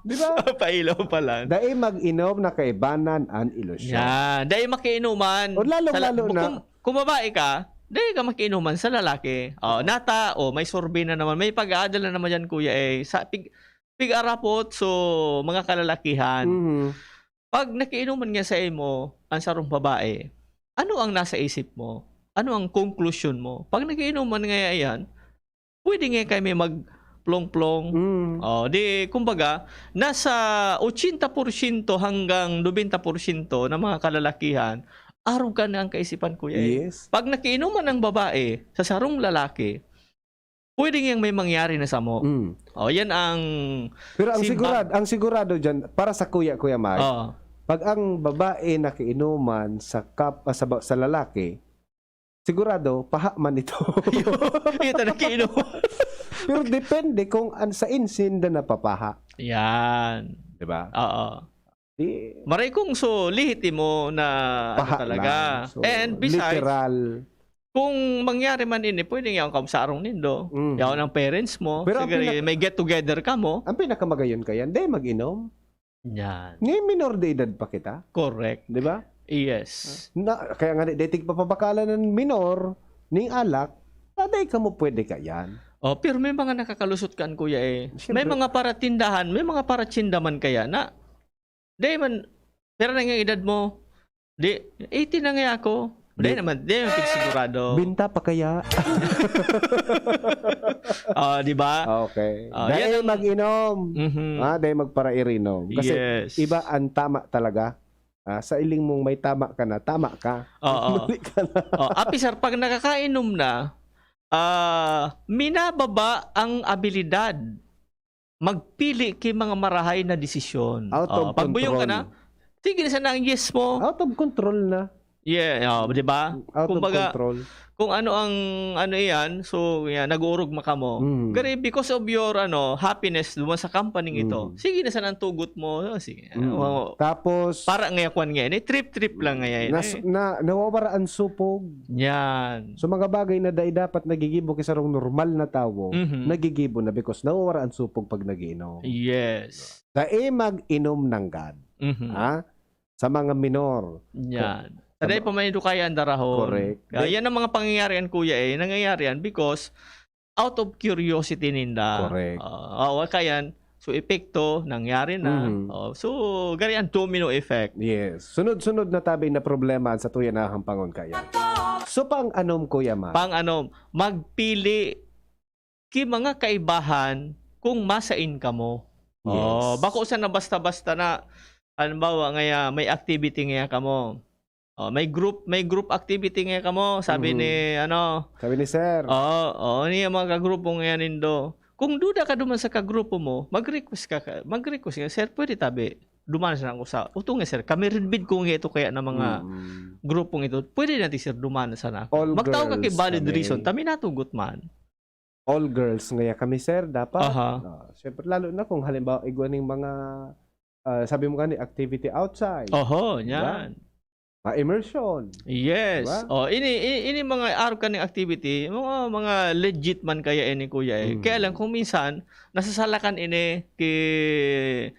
Di ba? Pailaw pa lang. Dai mag-inom na kaibanan an ilusyon. Yan. Dahil makiinuman. O, lalo, Sa la- lalo na. Kung, kung babae ka, dahil ka makiinuman sa lalaki. Oh, nata, oh, may survey na naman. May pag-aadal na naman yan, kuya, eh. Sa pig, pig-arapot, so, mga kalalakihan. Mhm. Pag nakiinuman nga sa imo, ang sarong babae, ano ang nasa isip mo? Ano ang konklusyon mo? Pag nakiinuman nga yan, pwede nga kayo may magplong-plong. Mm. Oh, di, kumbaga, nasa ochenta porsyento hanggang nobenta porsyento ng mga kalalakihan, arog ka na ang kaisipan, kuya, eh. Yes. Pag nakiinuman ang babae sa sarong lalaki, pwede niyang may mangyari na samo. Mm. Oh, yan ang Pero ang Simba- sigurado, ang sigurado diyan para sa kuya, Kuya Mike, Oh. pag ang babae nakiinuman sa kap, ah, sa, ba- sa lalaki, sigurado paha man ito. Ito nakiinom. Pero depende kung an, sa insinda napapaha, Yan. 'di ba? Oo. Di Maray kung so, lehitimo na ano paha talaga. lang. So, And besides, literal. Kung mangyari man ini, pwede nga ang sarong nindo. Mm. Yaon ang parents mo. Pero ang Siguro, pinaka- may get together ka mo. Ang pinakamagayon kayan, di mag-inom. Yan. Ni minor de edad pa kita, Correct. 'di ba? Yes. Na, kaya nga di tigpapabakalan ng minor ning alak, na dai kamo pwede kayan. Oh, pero may mga nakakalusot kan, kuya, eh. Siyempre. May mga paratindahan, may mga paratsinda man kaya na, di man, pero na nga edad mo, di, eighteen na nga ako. Di Di- naman, di naman sigurado. Binta pa kaya? Ah, di ba? Okay. Ah, Dahil yan ang- mag-inom, Mhm. ah, dahil magparairinom. Kasi Yes. iba ang tama talaga. Ah, sa iling mong may tama ka na, tama ka. Oo. Mali ka na. Oh, api sir, pag nakakainom na, ah, minababa ang abilidad magpili ki mga marahay na desisyon. Out of Oh, pag buyong ka control. na, sige na sana ang yes mo. Out of control na. Yeah, oh, di ba? Out Kumbaga, of control. kung ano ang ano iyan, so yan, nag-uurog maka mo. Mm. Gari, because of your ano, happiness duman sa company ito, Mm. sige na sana ang tugot mo. Oh, sige. Mm. Oh, Tapos, para nga kwan nga, eh, trip-trip lang nga yan. nas, Eh. na, nawawara ang supog. Yan. So, mga bagay na dai dapat nagigibo ki sarong normal na tawo, Mhm. nagigibo na because nawawara ang supog pag nagiinom. Yes. Dai mag-inom nanggad. Mhm. Ha? Sa mga minor. Yan. Tama. Taday pa may dukaya ang darahon. Correct. Ah, yan ang mga pangyayarian, kuya, eh. Nangyayarian because out of curiosity ninda. Correct. Ah, oh, kaya yan. So, epekto, nangyari na. Mhm. Oh, so, gari ang domino effect. Yes. Sunod-sunod na tabi na problema sa tuya na hampangon kaya. So, pang-anom, Kuya Ma? Pang-anom, magpili ki mga kaibahan kung masain kamo. Yes. Oh, bako sa na basta-basta na, halimbawa, ngaya may activity ngaya kamo. Oh, may group, may group activity ngaya kamo, sabi Mhm. ni, ano, Sabi ni Sir. Oo, oo, niya mga kagrupo ngayon nindo. Kung duda ka duman sa kagrupo mo, mag-request ka, ka- mag-request ka, "Sir, pwede tabi? Duman sa ako sa, uto nga, sir, kami rin bid ko nga ito kaya na mga Mm. grupong ito, pwede natin, sir, duman sa ako." All Magtao ka kay girls valid kami. Reason, ta minatugot man. All girls ngaya kami, sir, dapat. Aha. Ah, syempre, lalo na kung halimbawa, igwa ning mga, ah, sabi mo gani, activity outside. Oho, Diba? yan. Ah, immersion. Yes. Diba? Oh, ini, ini, ini mga arog kaning activity, mga, mga legit man kaya ini, kuya, eh. Mm. Kaya lang kung minsan nasasalakan ini ki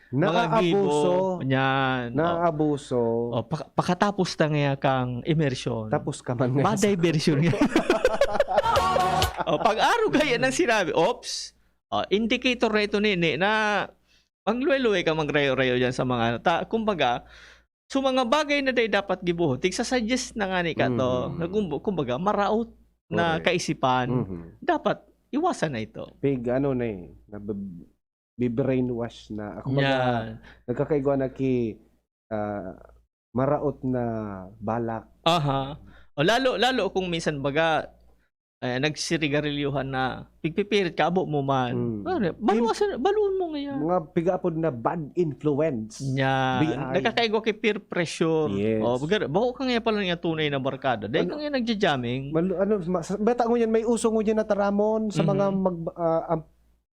mga Naaabuso. gibo. Yan. Oh. Naaabuso. Oh, paka- pakatapos ta ngaya kang immersion. Tapos ka man nga. Ma-diversion nga. Oh, pag arog kaya nang sinabi, oops, oh, indicator na ito nini na magluway-luway ka magrayo-rayo diyan sa mga ano. Ta, kumbaga, So, mga bagay na dai dapat gibohon, tigsa-suggest na ngani ka to, Mhm. na kumbo-, kumbaga, maraot na Correct. kaisipan, Mhm. dapat iwasan na ito. Pig, ano na eh, nabib-, bi-brainwash na. Ako baga, Yan. nagkakaigwa na ki, ah, maraot na balak. Aha. O lalo, lalo kung minsan baga, eh, nagsirigarilyuhan na, pigpipirit ka, abo mo man. Hmm. Ano, baluwasan, baluon mo ngayon. Mga pigapod na bad influence. Yan. B I. Nakakaigwa kay peer pressure. Yes. O, baga, bako ka ngayon pala nga tunay na barkada. Dahil Ano? ka ngayon nagja-jamming. Malu-, ano, ma-, sa, bata ngunyan, may uso ngunyan na taramon sa mga Mhm. mag-, ah, am-,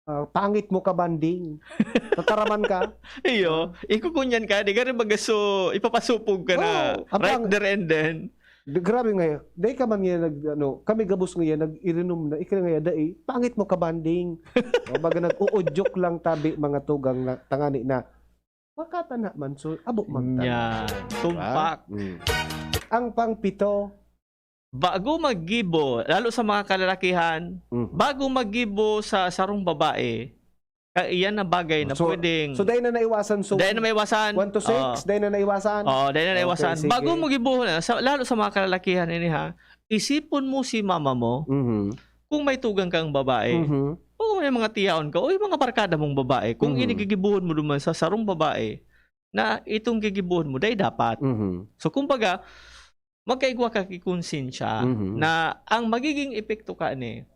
ah, pangit mo ka banding. Tataraman ka. Iyo, Ah. ikukunyan ka, di ka rin magaso, ipapasupog ka na Oo, ang right pang-, there and then. Di, grabe nga, dai ka man nga nag, ano, kami gabos nga yan, nag-irinom na, ika nga yan, dai, pangit mo ka banding. O, baga nag-uudyok lang tabi, mga tugang na, tangani na, makatana man, so, abo magtana. Yan. Diba? Tumpak. Mm. Ang pangpito. Bago maggibo, lalo sa mga kalalakihan, Mhm. bago maggibo sa sarong babae, ka-, iyan na bagay na So, pwedeng so dai na naiwasan, so dai na maiwasan. One to six, Oo. dai na naiwasan? Oo, dai na Okay, naiwasan. sige. Bago mo gibohon, ah, sa, lalo sa mga kalalakihan ini, ha, isipon mo si mama mo, Mhm. kung may tugang kang babae, Mhm. o may mga tiyaon ka, o yung mga barkada mong babae, kung Mhm. ini gigibohon mo duman sa sarong babae, na itong gigibohon mo, dai dapat. Mhm. So, kumbaga, magkaigwa ka ki konsensya Mhm. na ang magiging epekto kani,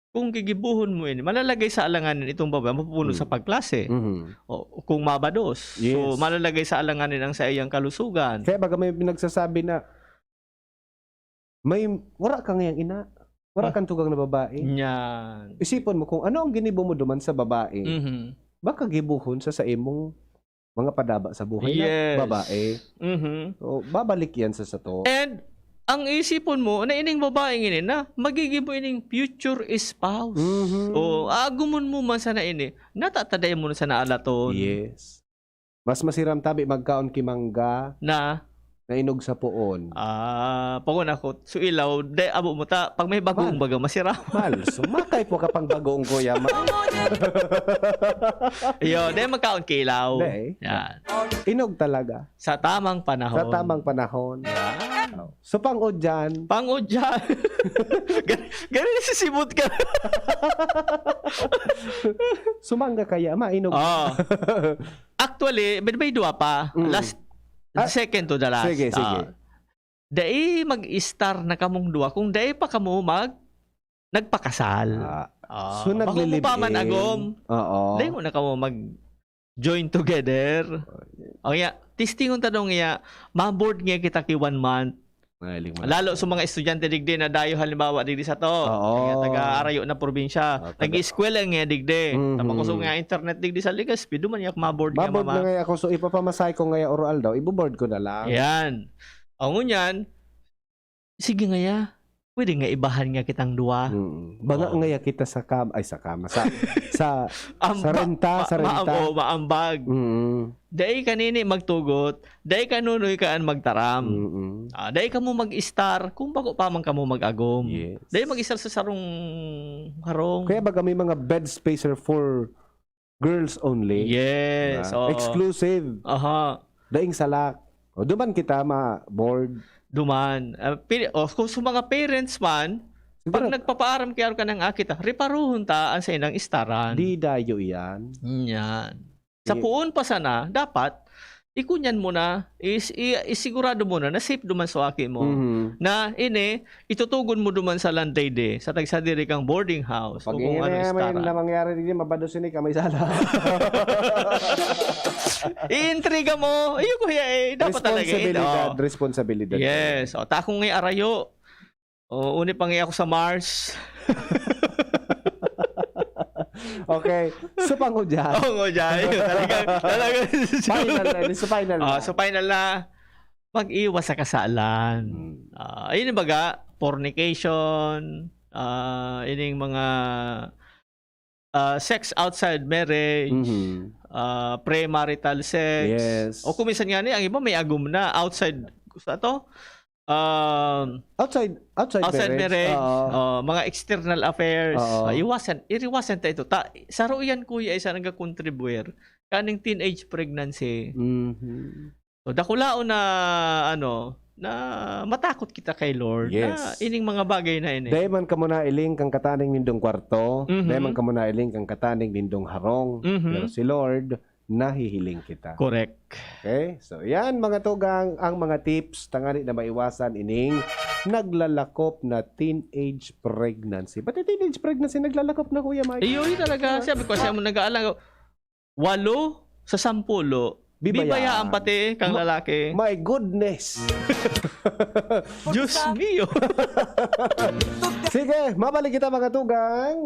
kung gigibohon mo ini, malalagay sa alanganin itong babae, mapupuno sa Hmm. pagklase. Mhm. O, kung mabados. So, Yes. malalagay sa alanganin ang saiyang kalusugan. Kaya baga may nagsasabi na, may, wara ka ngayang ina, wara Ah. kang tugang na babae. Yan. Isipon mo kung ano ang ginibo mo duman sa babae. Mhm. Baka gibohon sa, sa imong mga padaba sa buhay na Yes. babae. Mhm. So, babalik yan sa sato. And, ang isipon mo, na ining babaeng ini na, magiging mo ining future spouse. Mhm. O, aagumon mo man sana ini, natatadayan mo na sana alaton. Yes. Mas masiram tabi magkaon ki mangga Na? na inog sa poon. Ah, pagun ako, so ilaw, de, abo mo ta, pag may bagong Mal. baga, masiram. Mal, sumakay po ka pang bagong, kuya, ma-, Iyo, de, magkaon ki ilaw. De, eh. Yan. Inog talaga. Sa tamang panahon. Sa tamang panahon. Yan. Oh. So, pang-udyan. Pang-udyan. Gan-, ganun yung sisibot ka. Sumangga kaya, mainog. Oo. Actually, may, may duwa pa. Mm. Last, Ah, second to the last. sige, sige. Ah. Dai mag-istar na kamong duwa kung dai pa kamo mag-, nagpakasal. Ah. Ah, So, bako mo pa man naglilibing. agom. Oo. Dai mo na kamo mag-join together. Oh, yeah. O kaya, testingon ta daw nga, ma-bored nga kita ki one month. Mahiling mo Lalo na. sa mga estudyante digdi na dayo halimbawa digdi sa to. Oo. Kaya taga-arayo na probinsya. Ah, taga- Nag-eskwela nga digdi. Mhm. Tapos kusog nga internet digdi sa Legazpi, duman nga ma-bored nga Ma-bored mama. na nga ako. So, ipapamasahe ko nga ya Oro Aldaw, ibo-board ko na lang. Yan. O ngunyan, sige nga ya. Pwede nga ibahan nga kitang duwa. Mm. Banga Oo. nga ya kita sa kam-, ay, sa kama, sa, sa, Amba-, sa renta, ma-, sa renta. maam-, o, maambag. Mm. Dai kanini magtugot, dai kanunoy kaan magtaram. Mm-mm. Ah, dai kamo mag-istar kung bako pa man kamo mag-agom. Yes. Dai mag-istar sa sarong harong. Kaya baga may mga bed spacer for girls only. Yes, Diba? oo. Exclusive. Aha. Daing salak. O, duman kita ma-bored. Duman. Ah, pi-, o, kung sa mga parents man, pag Siguro nagpapaaram kaya ka ng akit, ah, reparuhon ta ang sa inang istaran. Di dayo iyan. Yan. Sa Di- puon pa sana, dapat, ikunyan mo na, is, i-, isigurado mo na, na safe duman sa aki mo. Mhm. Na, ini, itutugon mo duman sa landlady, sa tagsadiri kang boarding house, o Pag kung ano iyan na istaran. na mangyari, di mabados ini, kamay sala. Iintriga mo. Iyo, kuya, eh. Dapat talaga, eh. Responsibilidad, Oo. responsibilidad. Yes. O, takong nga arayo. O, uni pa nga ako sa Mars. Okay. So, pang-udyan. Oo, nga dyan. Talaga, talaga. Final na, so final na. Ah, so final na. Mag-iwas sa kasalan. Hmm. Ah, ayun yung baga, fornication, ah, ining mga, ah, sex outside marriage, Mhm. ah, premarital sex. Yes. O kung minsan nga ni, ang iba may agom na outside, sa to? Um, Outside, outside outside marriage. marriage, Oo. oh, mga external affairs. Oo. Ah, iwasan, iriwasan ta ito. Ta-, saro yan, kuya, isa nagkakontribuir kaning teenage pregnancy. Mhm. So, dakulaon na, ano, na matakot kita kay Lord, na Yes. ining mga bagay na ini. Dai man kamo nailing kan kataning nindong kwarto, Mhm. dai man kamo nailing kan kataning nindong harong. Mhm. Pero si Lord, nahihiling kita. Correct. Okay? So, yan mga tugang, ang mga tips tangani na maiwasan ining naglalakop na teenage pregnancy. Pati teenage pregnancy naglalakop na, Kuya Mike. Iyo, yun talaga. Sabi ko, siya mo nag-aalang. Walo sa sampulo. Bibayaan. Bibayaan pati kang Ma- lalaki. My goodness! Diyos mio. Sige, mabalik kita mga tugang.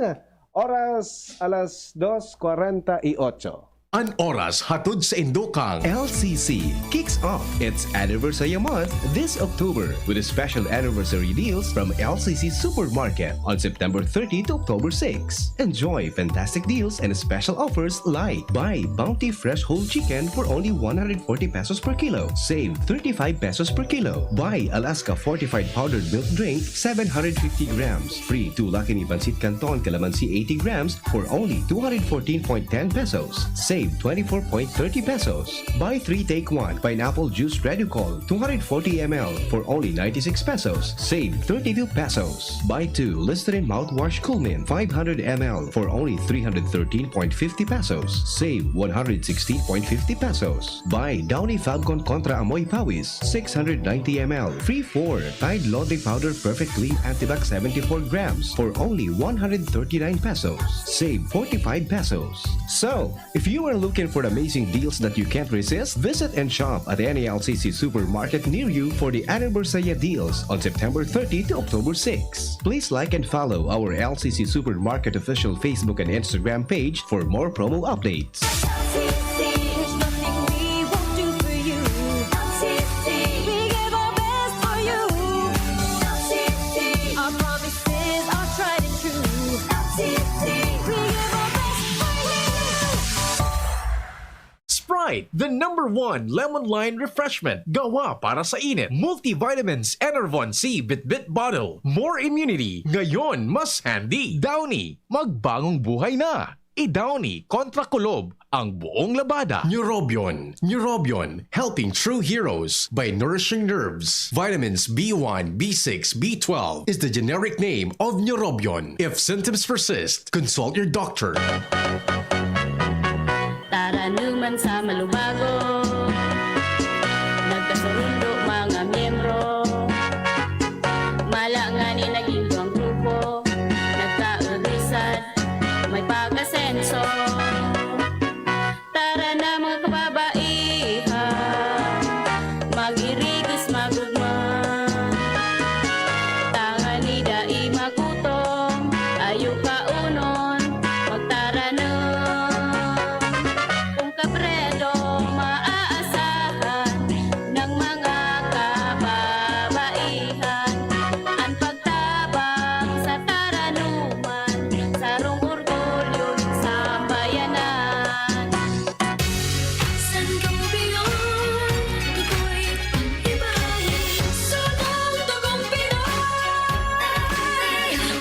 Oras, alas dos kwarenta y ocho. An oras hatod sa indokang L C C kicks off its anniversary month this October with special anniversary deals from L C C Supermarket on September thirty to October six. Enjoy fantastic deals and special offers like buy Bounty Fresh Whole Chicken for only one hundred forty pesos per kilo, save thirty-five pesos per kilo. Buy Alaska Fortified Powdered Milk Drink, seven hundred fifty grams, free two Lucky Me Pancit Canton Calamansi eighty grams for only two hundred fourteen point ten pesos, save twenty-four point thirty pesos. Buy three take one Pineapple Juice Reducol two hundred forty M L for only ninety-six pesos, save thirty-two pesos. Buy two Listerine Mouthwash Coolmint five hundred M L for only three hundred thirteen point fifty pesos, save one hundred sixteen point fifty pesos. Buy Downy Falcon Contra Amoy Pawis six hundred ninety M L, free four Tide Laundry Powder Perfect Clean Antibac seventy-four grams for only one hundred thirty-nine pesos, save forty-five pesos. So, if you are looking for amazing deals that you can't resist, visit and shop at any L C C supermarket near you for the anniversary deals on September thirty to October six. Please like and follow our L C C Supermarket official Facebook and Instagram page for more promo updates. There's nothing we won't do for you. We give our best for you. Our promises are tried and true. We give our best for you. Sprite, the number one lemon lime refreshment. Gawa para sa init. Multivitamins, Enervon C Bitbit Bottle. More immunity. Ngayon, mas handy. Downy, magbagong buhay na. I-Downy kontra kulob ang buong labada. Neurobion. Neurobion, helping true heroes by nourishing nerves. Vitamins B one, B six, B twelve is the generic name of Neurobion. If symptoms persist, consult your doctor. Taranuman sa malubago, nagkasurundo mga miyembro. Mala ngani naging duwang grupo, nagkaurusan, may pag-asenso. Tara na, mga kababaihan, mag-irigos, magugma. Tangani dai magutom, ayo kaunon, magtaranom. Kun kabredo maaasahan ng mga kababaihan, an pagtabang sa taranuman, sarong orgulyo nin sambayanan. Sangobion, dugoy, pag-ibahin, sunod dugong Pinoy.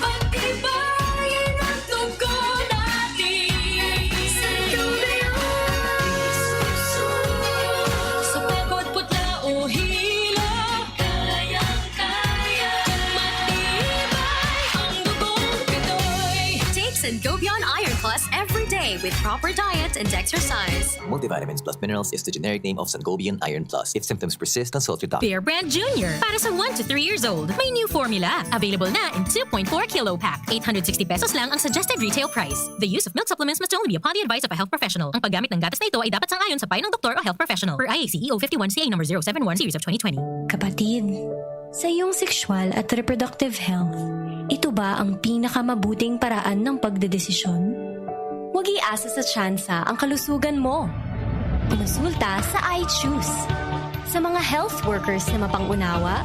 Pag-ibahin ang dugo natin. Sangobion, sa pagod, putla o hilo, kayang-kaya. Matibay ang dugong Pinoy. Take Sangobion Iron Plus every day with proper diet and exercise. Multivitamins plus minerals is the generic name of Sangobion Iron Plus. If symptoms persist, consult your doctor. Bear Brand Junior. Para sa one to three years old. May new formula. Available na in two point four kilo pack. Eight hundred sixty pesos lang ang suggested retail price. The use of milk supplements must only be upon the advice of a health professional. Ang paggamit ng gatas na ito ay dapat sang-ayon sa payo ng doktor o health professional. Per I A C E O fifty-one C A number zero seven one series of twenty twenty. Kapatid, sa iyong sexual at reproductive health, ito ba ang pinakamabuting paraan ng pagdedesisyon? Huwag iasa sa tsansa ang kalusugan mo. Kumonsulta sa I Choose. Sa mga health workers na mapang-unawa,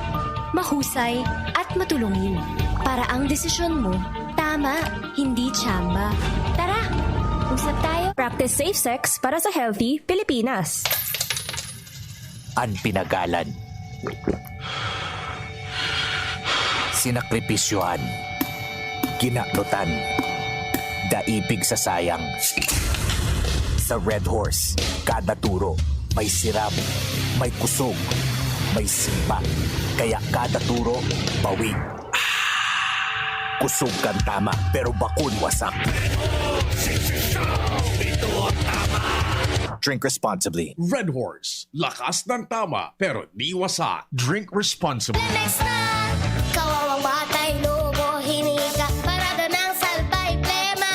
mahusay, at matulungin, para ang desisyon mo tama, hindi tsamba. Tara, usap tayo. Practice safe sex para sa healthy Pilipinas. An pinagalan, sinakripisyohan, kinanutan, dai pigsasayang. Sa Red Horse, kada turo, May sirabo, may kusog, may sipa. Kaya kada turo, bawig. Kusog kan tama, pero bakun wasak. Drink responsibly. Red Horse, lakas ng tama, pero di wasak. Drink responsibly. Lemex na, kawawang batay, lobo, hininga, parada ng salbay, plema.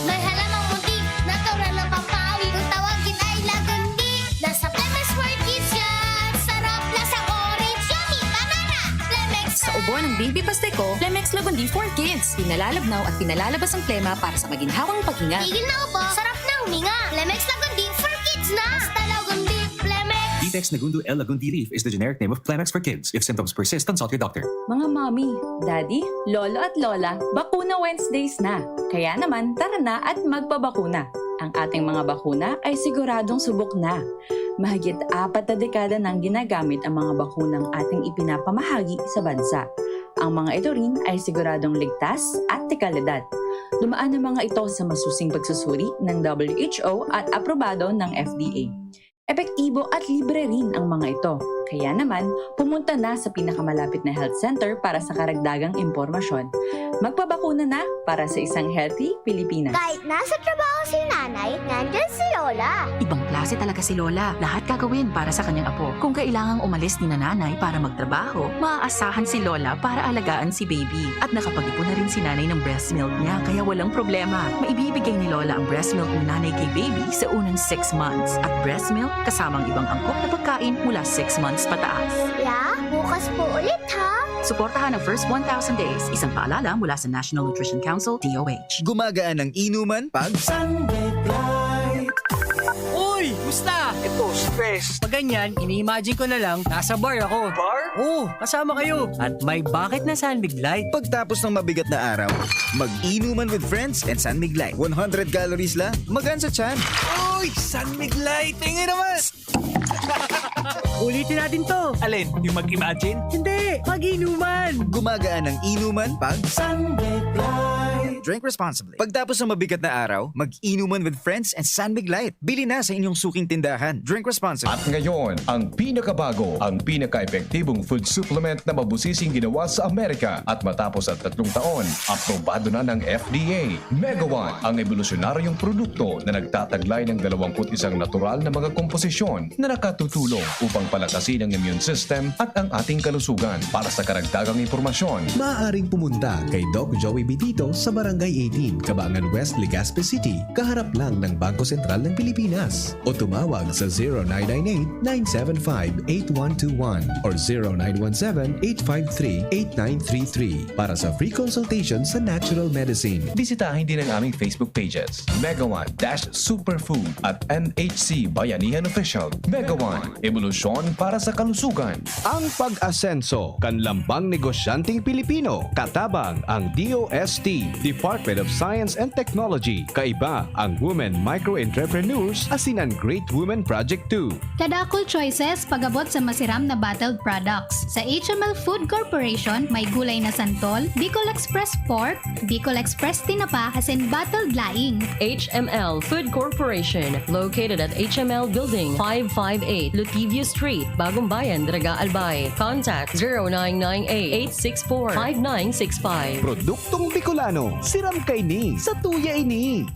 May halamang munti, natural na pampawi. Kung tawagin ay lagundi, nasa Lemex for Kids yan. Sarap, lasang orange, yummy, banana. Lemex Sa na. Ubo ng Baby Pasteco, Lemex Lagundi for Kids. Pinalalabnaw at pinalalabas ang plema para sa maginhawang paghinga. Tigil na ubo, sarap na huminga. Lemex Lagundi for Kids na. Basta Lagundi, Lemex. Ditex Nagundo L Lagundi Leaf is the generic name of Clemex for Kids. If symptoms persist, consult your doctor. Mga mommy, daddy, lolo at lola, bakuna Wednesdays na. Kaya naman, tara na at magpabakuna. Ang ating mga bakuna ay siguradong subok na. Mahigit apat na dekada nang ginagamit ang mga bakunang ating ipinapamahagi sa bansa. Ang mga ito rin ay siguradong ligtas at de kalidad. Dumaan ang mga ito sa masusing pagsusuri ng W H O at aprobado ng F D A. Epektibo at libre rin ang mga ito. Kaya naman, pumunta na sa pinakamalapit na health center para sa karagdagang impormasyon. Magpabakuna na para sa isang healthy Pilipinas. Kahit nasa trabaho si nanay, nandyan si Lola. Ibang klase talaga si Lola. Lahat gagawin para sa kanyang apo. Kung kailangang umalis ni nanay para magtrabaho, maaasahan si Lola para alagaan si baby. At nakapag-ipon na rin si nanay ng breast milk niya, kaya walang problema. Maibibigay ni Lola ang breast milk ni nanay kay baby sa unang six months. At breast milk kasama ang ibang angkop na pagkain mula six months pataas. La, bukas po ulit ha. Suportahan ang first one thousand days. Isang paalala mula sa National Nutrition Council, D O H. Gumagaan ang inuman pag Sunday Light. Uy! Musta? Ito, stress. Pag ganyan, ini-imagine ko na lang, nasa bar ako. Bar? Oo, kasama kayo. At may bakit na San Mig Light. Pagtapos ng mabigat na araw, mag-inuman with friends and San Mig Light. One hundred calories lang, magaan sa tiyan. Uy! San Mig Light! Tingin naman! Ulitin natin to. Alin? Yung mag-imagine? Hindi, mag-inuman. Gumagaan ang inuman pag Sunday Light. Drink responsibly. Pagtapos ng mabigat na araw, mag-inuman with friends and San Mig Light. Bili na sa inyong suking tindahan. Drink responsibly. At ngayon, ang pinakabago, ang pinaka-epektibong food supplement na mabusising ginawa sa Amerika. At matapos ang tatlong taon, aprobado na ng F D A. Mega One, ang ebolusyonaryong produkto na nagtataglay ng dalawampu't isang natural na mga komposisyon na nakatutulong upang palakasin ang immune system at ang ating kalusugan. Para sa karagdagang impormasyon, maaaring pumunta kay Doc Joey Bitito sa Barangay eighteen, Cabangan West, Legazpi City, kaharap lang ng Bangko Sentral ng Pilipinas. O tumawag sa zero nine nine eight, nine seven five, eight one two one or zero nine one seven, eight five three, eight nine three three para sa free consultation sa natural medicine. Bisitahin din ang aming Facebook pages, Mega One dash Superfood at M H C Bayanihan Official. Mega One, ebolusyon para sa kalusugan. Ang pag-asenso kan lambang negosyanteng Pilipino, katabang ang D O S T, Department of Science and Technology. Kaiba ang Women Micro Entrepreneurs asin an Great Women Project two. Kadakul choices pag-abot sa masiram na bottled products. Sa H M L Food Corporation, may gulay na santol, Bicol Express Pork, Bicol Express Tinapa, asin bottled laing. H M L Food Corporation, located at H M L Building, five five eight, Lutivio Street, Bagong Bayan, Daraga, Albay. Contact zero nine nine eight, eight six four, five nine six five. Produktong Bicolano, siram kaini, satuya ini.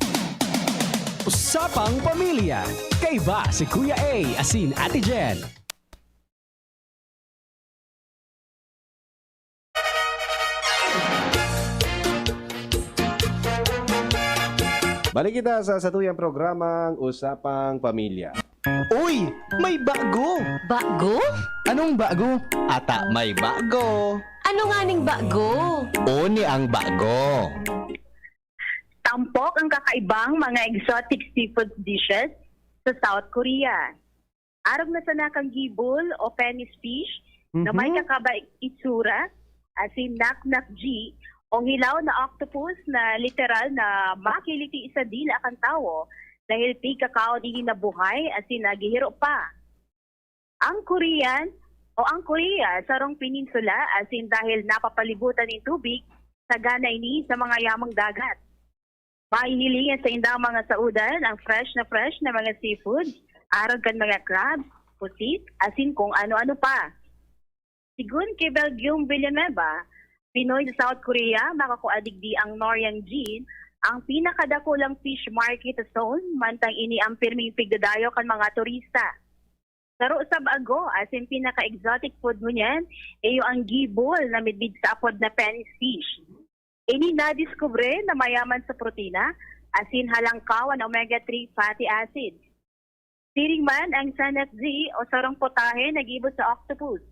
Usapang Pamilya, kaiba si Kuya A asin Ate Jen. Balik kita sa satuyang programang Usapang Pamilya. Uy! May bago! Bago? Anong bago? Ata may bago! Ano nganing bago? Oni ang bago! Tampok ang kakaibang mga exotic seafood dishes sa South Korea. Arog na sana kan gibol o penis fish na may Mhm. kakabang itsura, asin naknakji o hilaw na octopus na literal na makiliti sa dila kan tawo, dahil pigkakaon ini na buhay asin naghihiro pa. Ang Korean o ang Korea, sarong peninsula, asin dahil napapalibutan nin tubig, sagana ini sa mga yamang dagat. Mahihilingan sa indang mga saudan ang fresh na fresh na mga seafood, arog kan mga crabs, pusit, asin kung ano-ano pa. Sigun ki Belgium Villanueva, Pinoy sa South Korea, makakua digdi ang Noryang Jin, ang pinakadakulang fish market sa Seoul, mantang ini ang pirming pigdadayo kan mga turista. Saro sa bago, asin pinaka-exotic food ngunyan, iyo ang gibol na midbid sa apod na penis fish. Ini nadiskubre na mayaman sa protina, asin halangkaw an omega three fatty acids. Siring man ang sanatzi o sarong potahe na gibo sa octopus.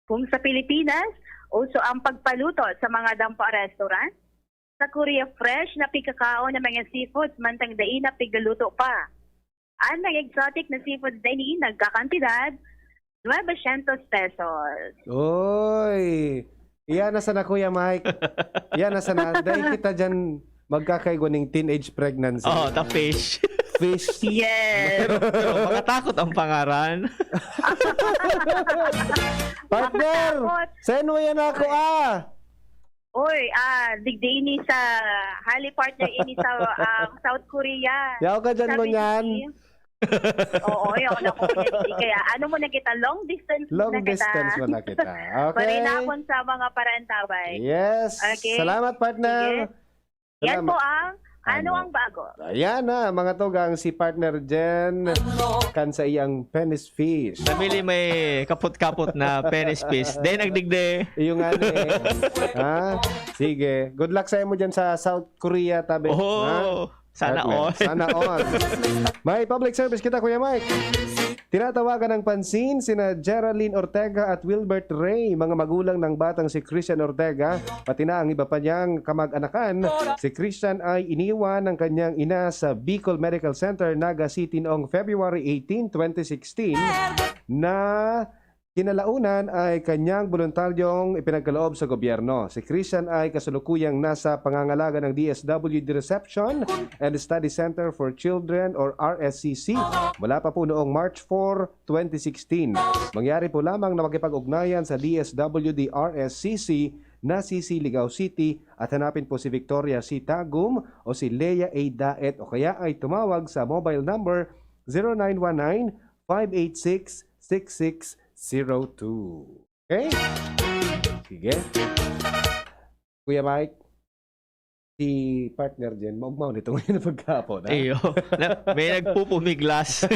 Kung sa Pilipinas, uso ang pagpaluto sa mga dampa restaurant, sa Korea fresh na pigkakaon ang mga seafoods mantang dai na pigluto pa. An mga exotic na seafoods na ini nagkakantidad, nuebe syentos pesos. Oy! Iyan na sana, Kuya Mike. Iyan na sana. Dahil kita dyan magkakaigwa ning teenage pregnancy. Oh, the fish. Fish. Yes. Pero makatakot ang pangaran. Partner! Takot. Send mo yan ako ah! Uy, ah, digdi ini sa hali partner ini sa ah, South Korea. Yaw ka dyan mo Sabi niyan. ni- Oo, yun ako. Kaya ano mo na kita, long distance Long na kita. Distance mo na kita. Okay. Parinapon sa mga parantabay. Yes. Okay. Salamat, partner. Sige. Yan Salamat. Po ang ano Ano? Ang bago. Ayan na, mga tugang, si partner Jen kan sa iyang penis fish. Namili may kapot-kapot na penis fish. Then nagdigde. Iyo nga ni. Ha? Sige. Good luck sa imo dyan sa South Korea, tabi. Ha? Oh, sana all. Sana all. May public service kita, Kuya Mike. Tinatawagan ng pansin sina Geraldine Ortega at Wilbert Ray, mga magulang ng batang si Christian Ortega, pati na ang iba pa niyang kamag-anakan. Si Christian ay iniwan ng kanyang ina sa Bicol Medical Center, Naga City noong February eighteen, twenty sixteen, na kinalaunan ay kanyang boluntaryong ipinagkaloob sa gobyerno. Si Christian ay kasalukuyang nasa pangangalaga ng D S W D Reception and Study Center for Children or R S C C mula pa po noong March four, twenty sixteen. Mangyari po lamang na makipag-ugnayan sa D S W D R S C C na C C Ligao City at hanapin po si Victoria C. Tagum o si Lea A. Daet o kaya ay tumawag sa mobile number zero nine one nine, five eight six, six six zero two. Okay? Sige. Kuya Mike, si partner Jen, maugmaw nito ngayon na pagkapon, ha? Iyo. Na, may nagpupumiglas.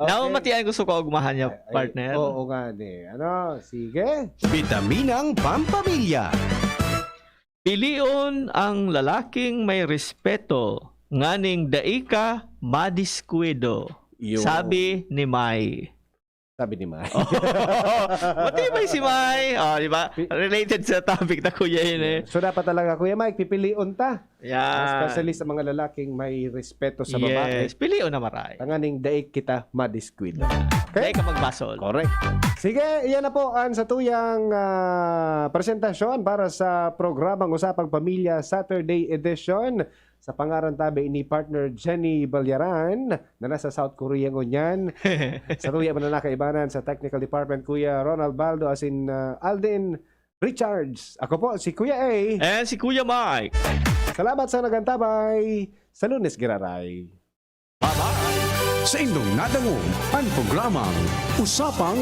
Naumatian ko sa kaugmahan niya, Ay, partner. Oo nga, ni. Ano? Sige. Bitaminang Pampamilya. Pilion ang lalaking may respeto, nganing dai ka madiskuido. Yun. Sabi ni Mai. Sabi ni Mai. Matibay si Mai. Oh, di ba? Related sa topic na kuya yun eh. So dapat talaga, Kuya Mike, pipilion ta. Yan. Especially sa mga lalaking may respeto sa babae. Yes. Pilion na maray. Tanganing dai kita madiskwida. Dai ka magbasol. Correct. Sige, iyan na po ang satuyang ah, presentasyon para sa programang Usapang Pamilya Saturday Edition. Sa pangaran tabi ni partner Jenny Balyaran na nasa South Korea ngunyan. Sa tuya man na nakaibanan sa technical department, Kuya Ronald Baldo asin ah, Alden Richards. Ako po, si Kuya A. And si Kuya Mike. Salamat sa nagantabay. Sa Lunes, Giraray. Sa indong nadangog, ang programang Usapang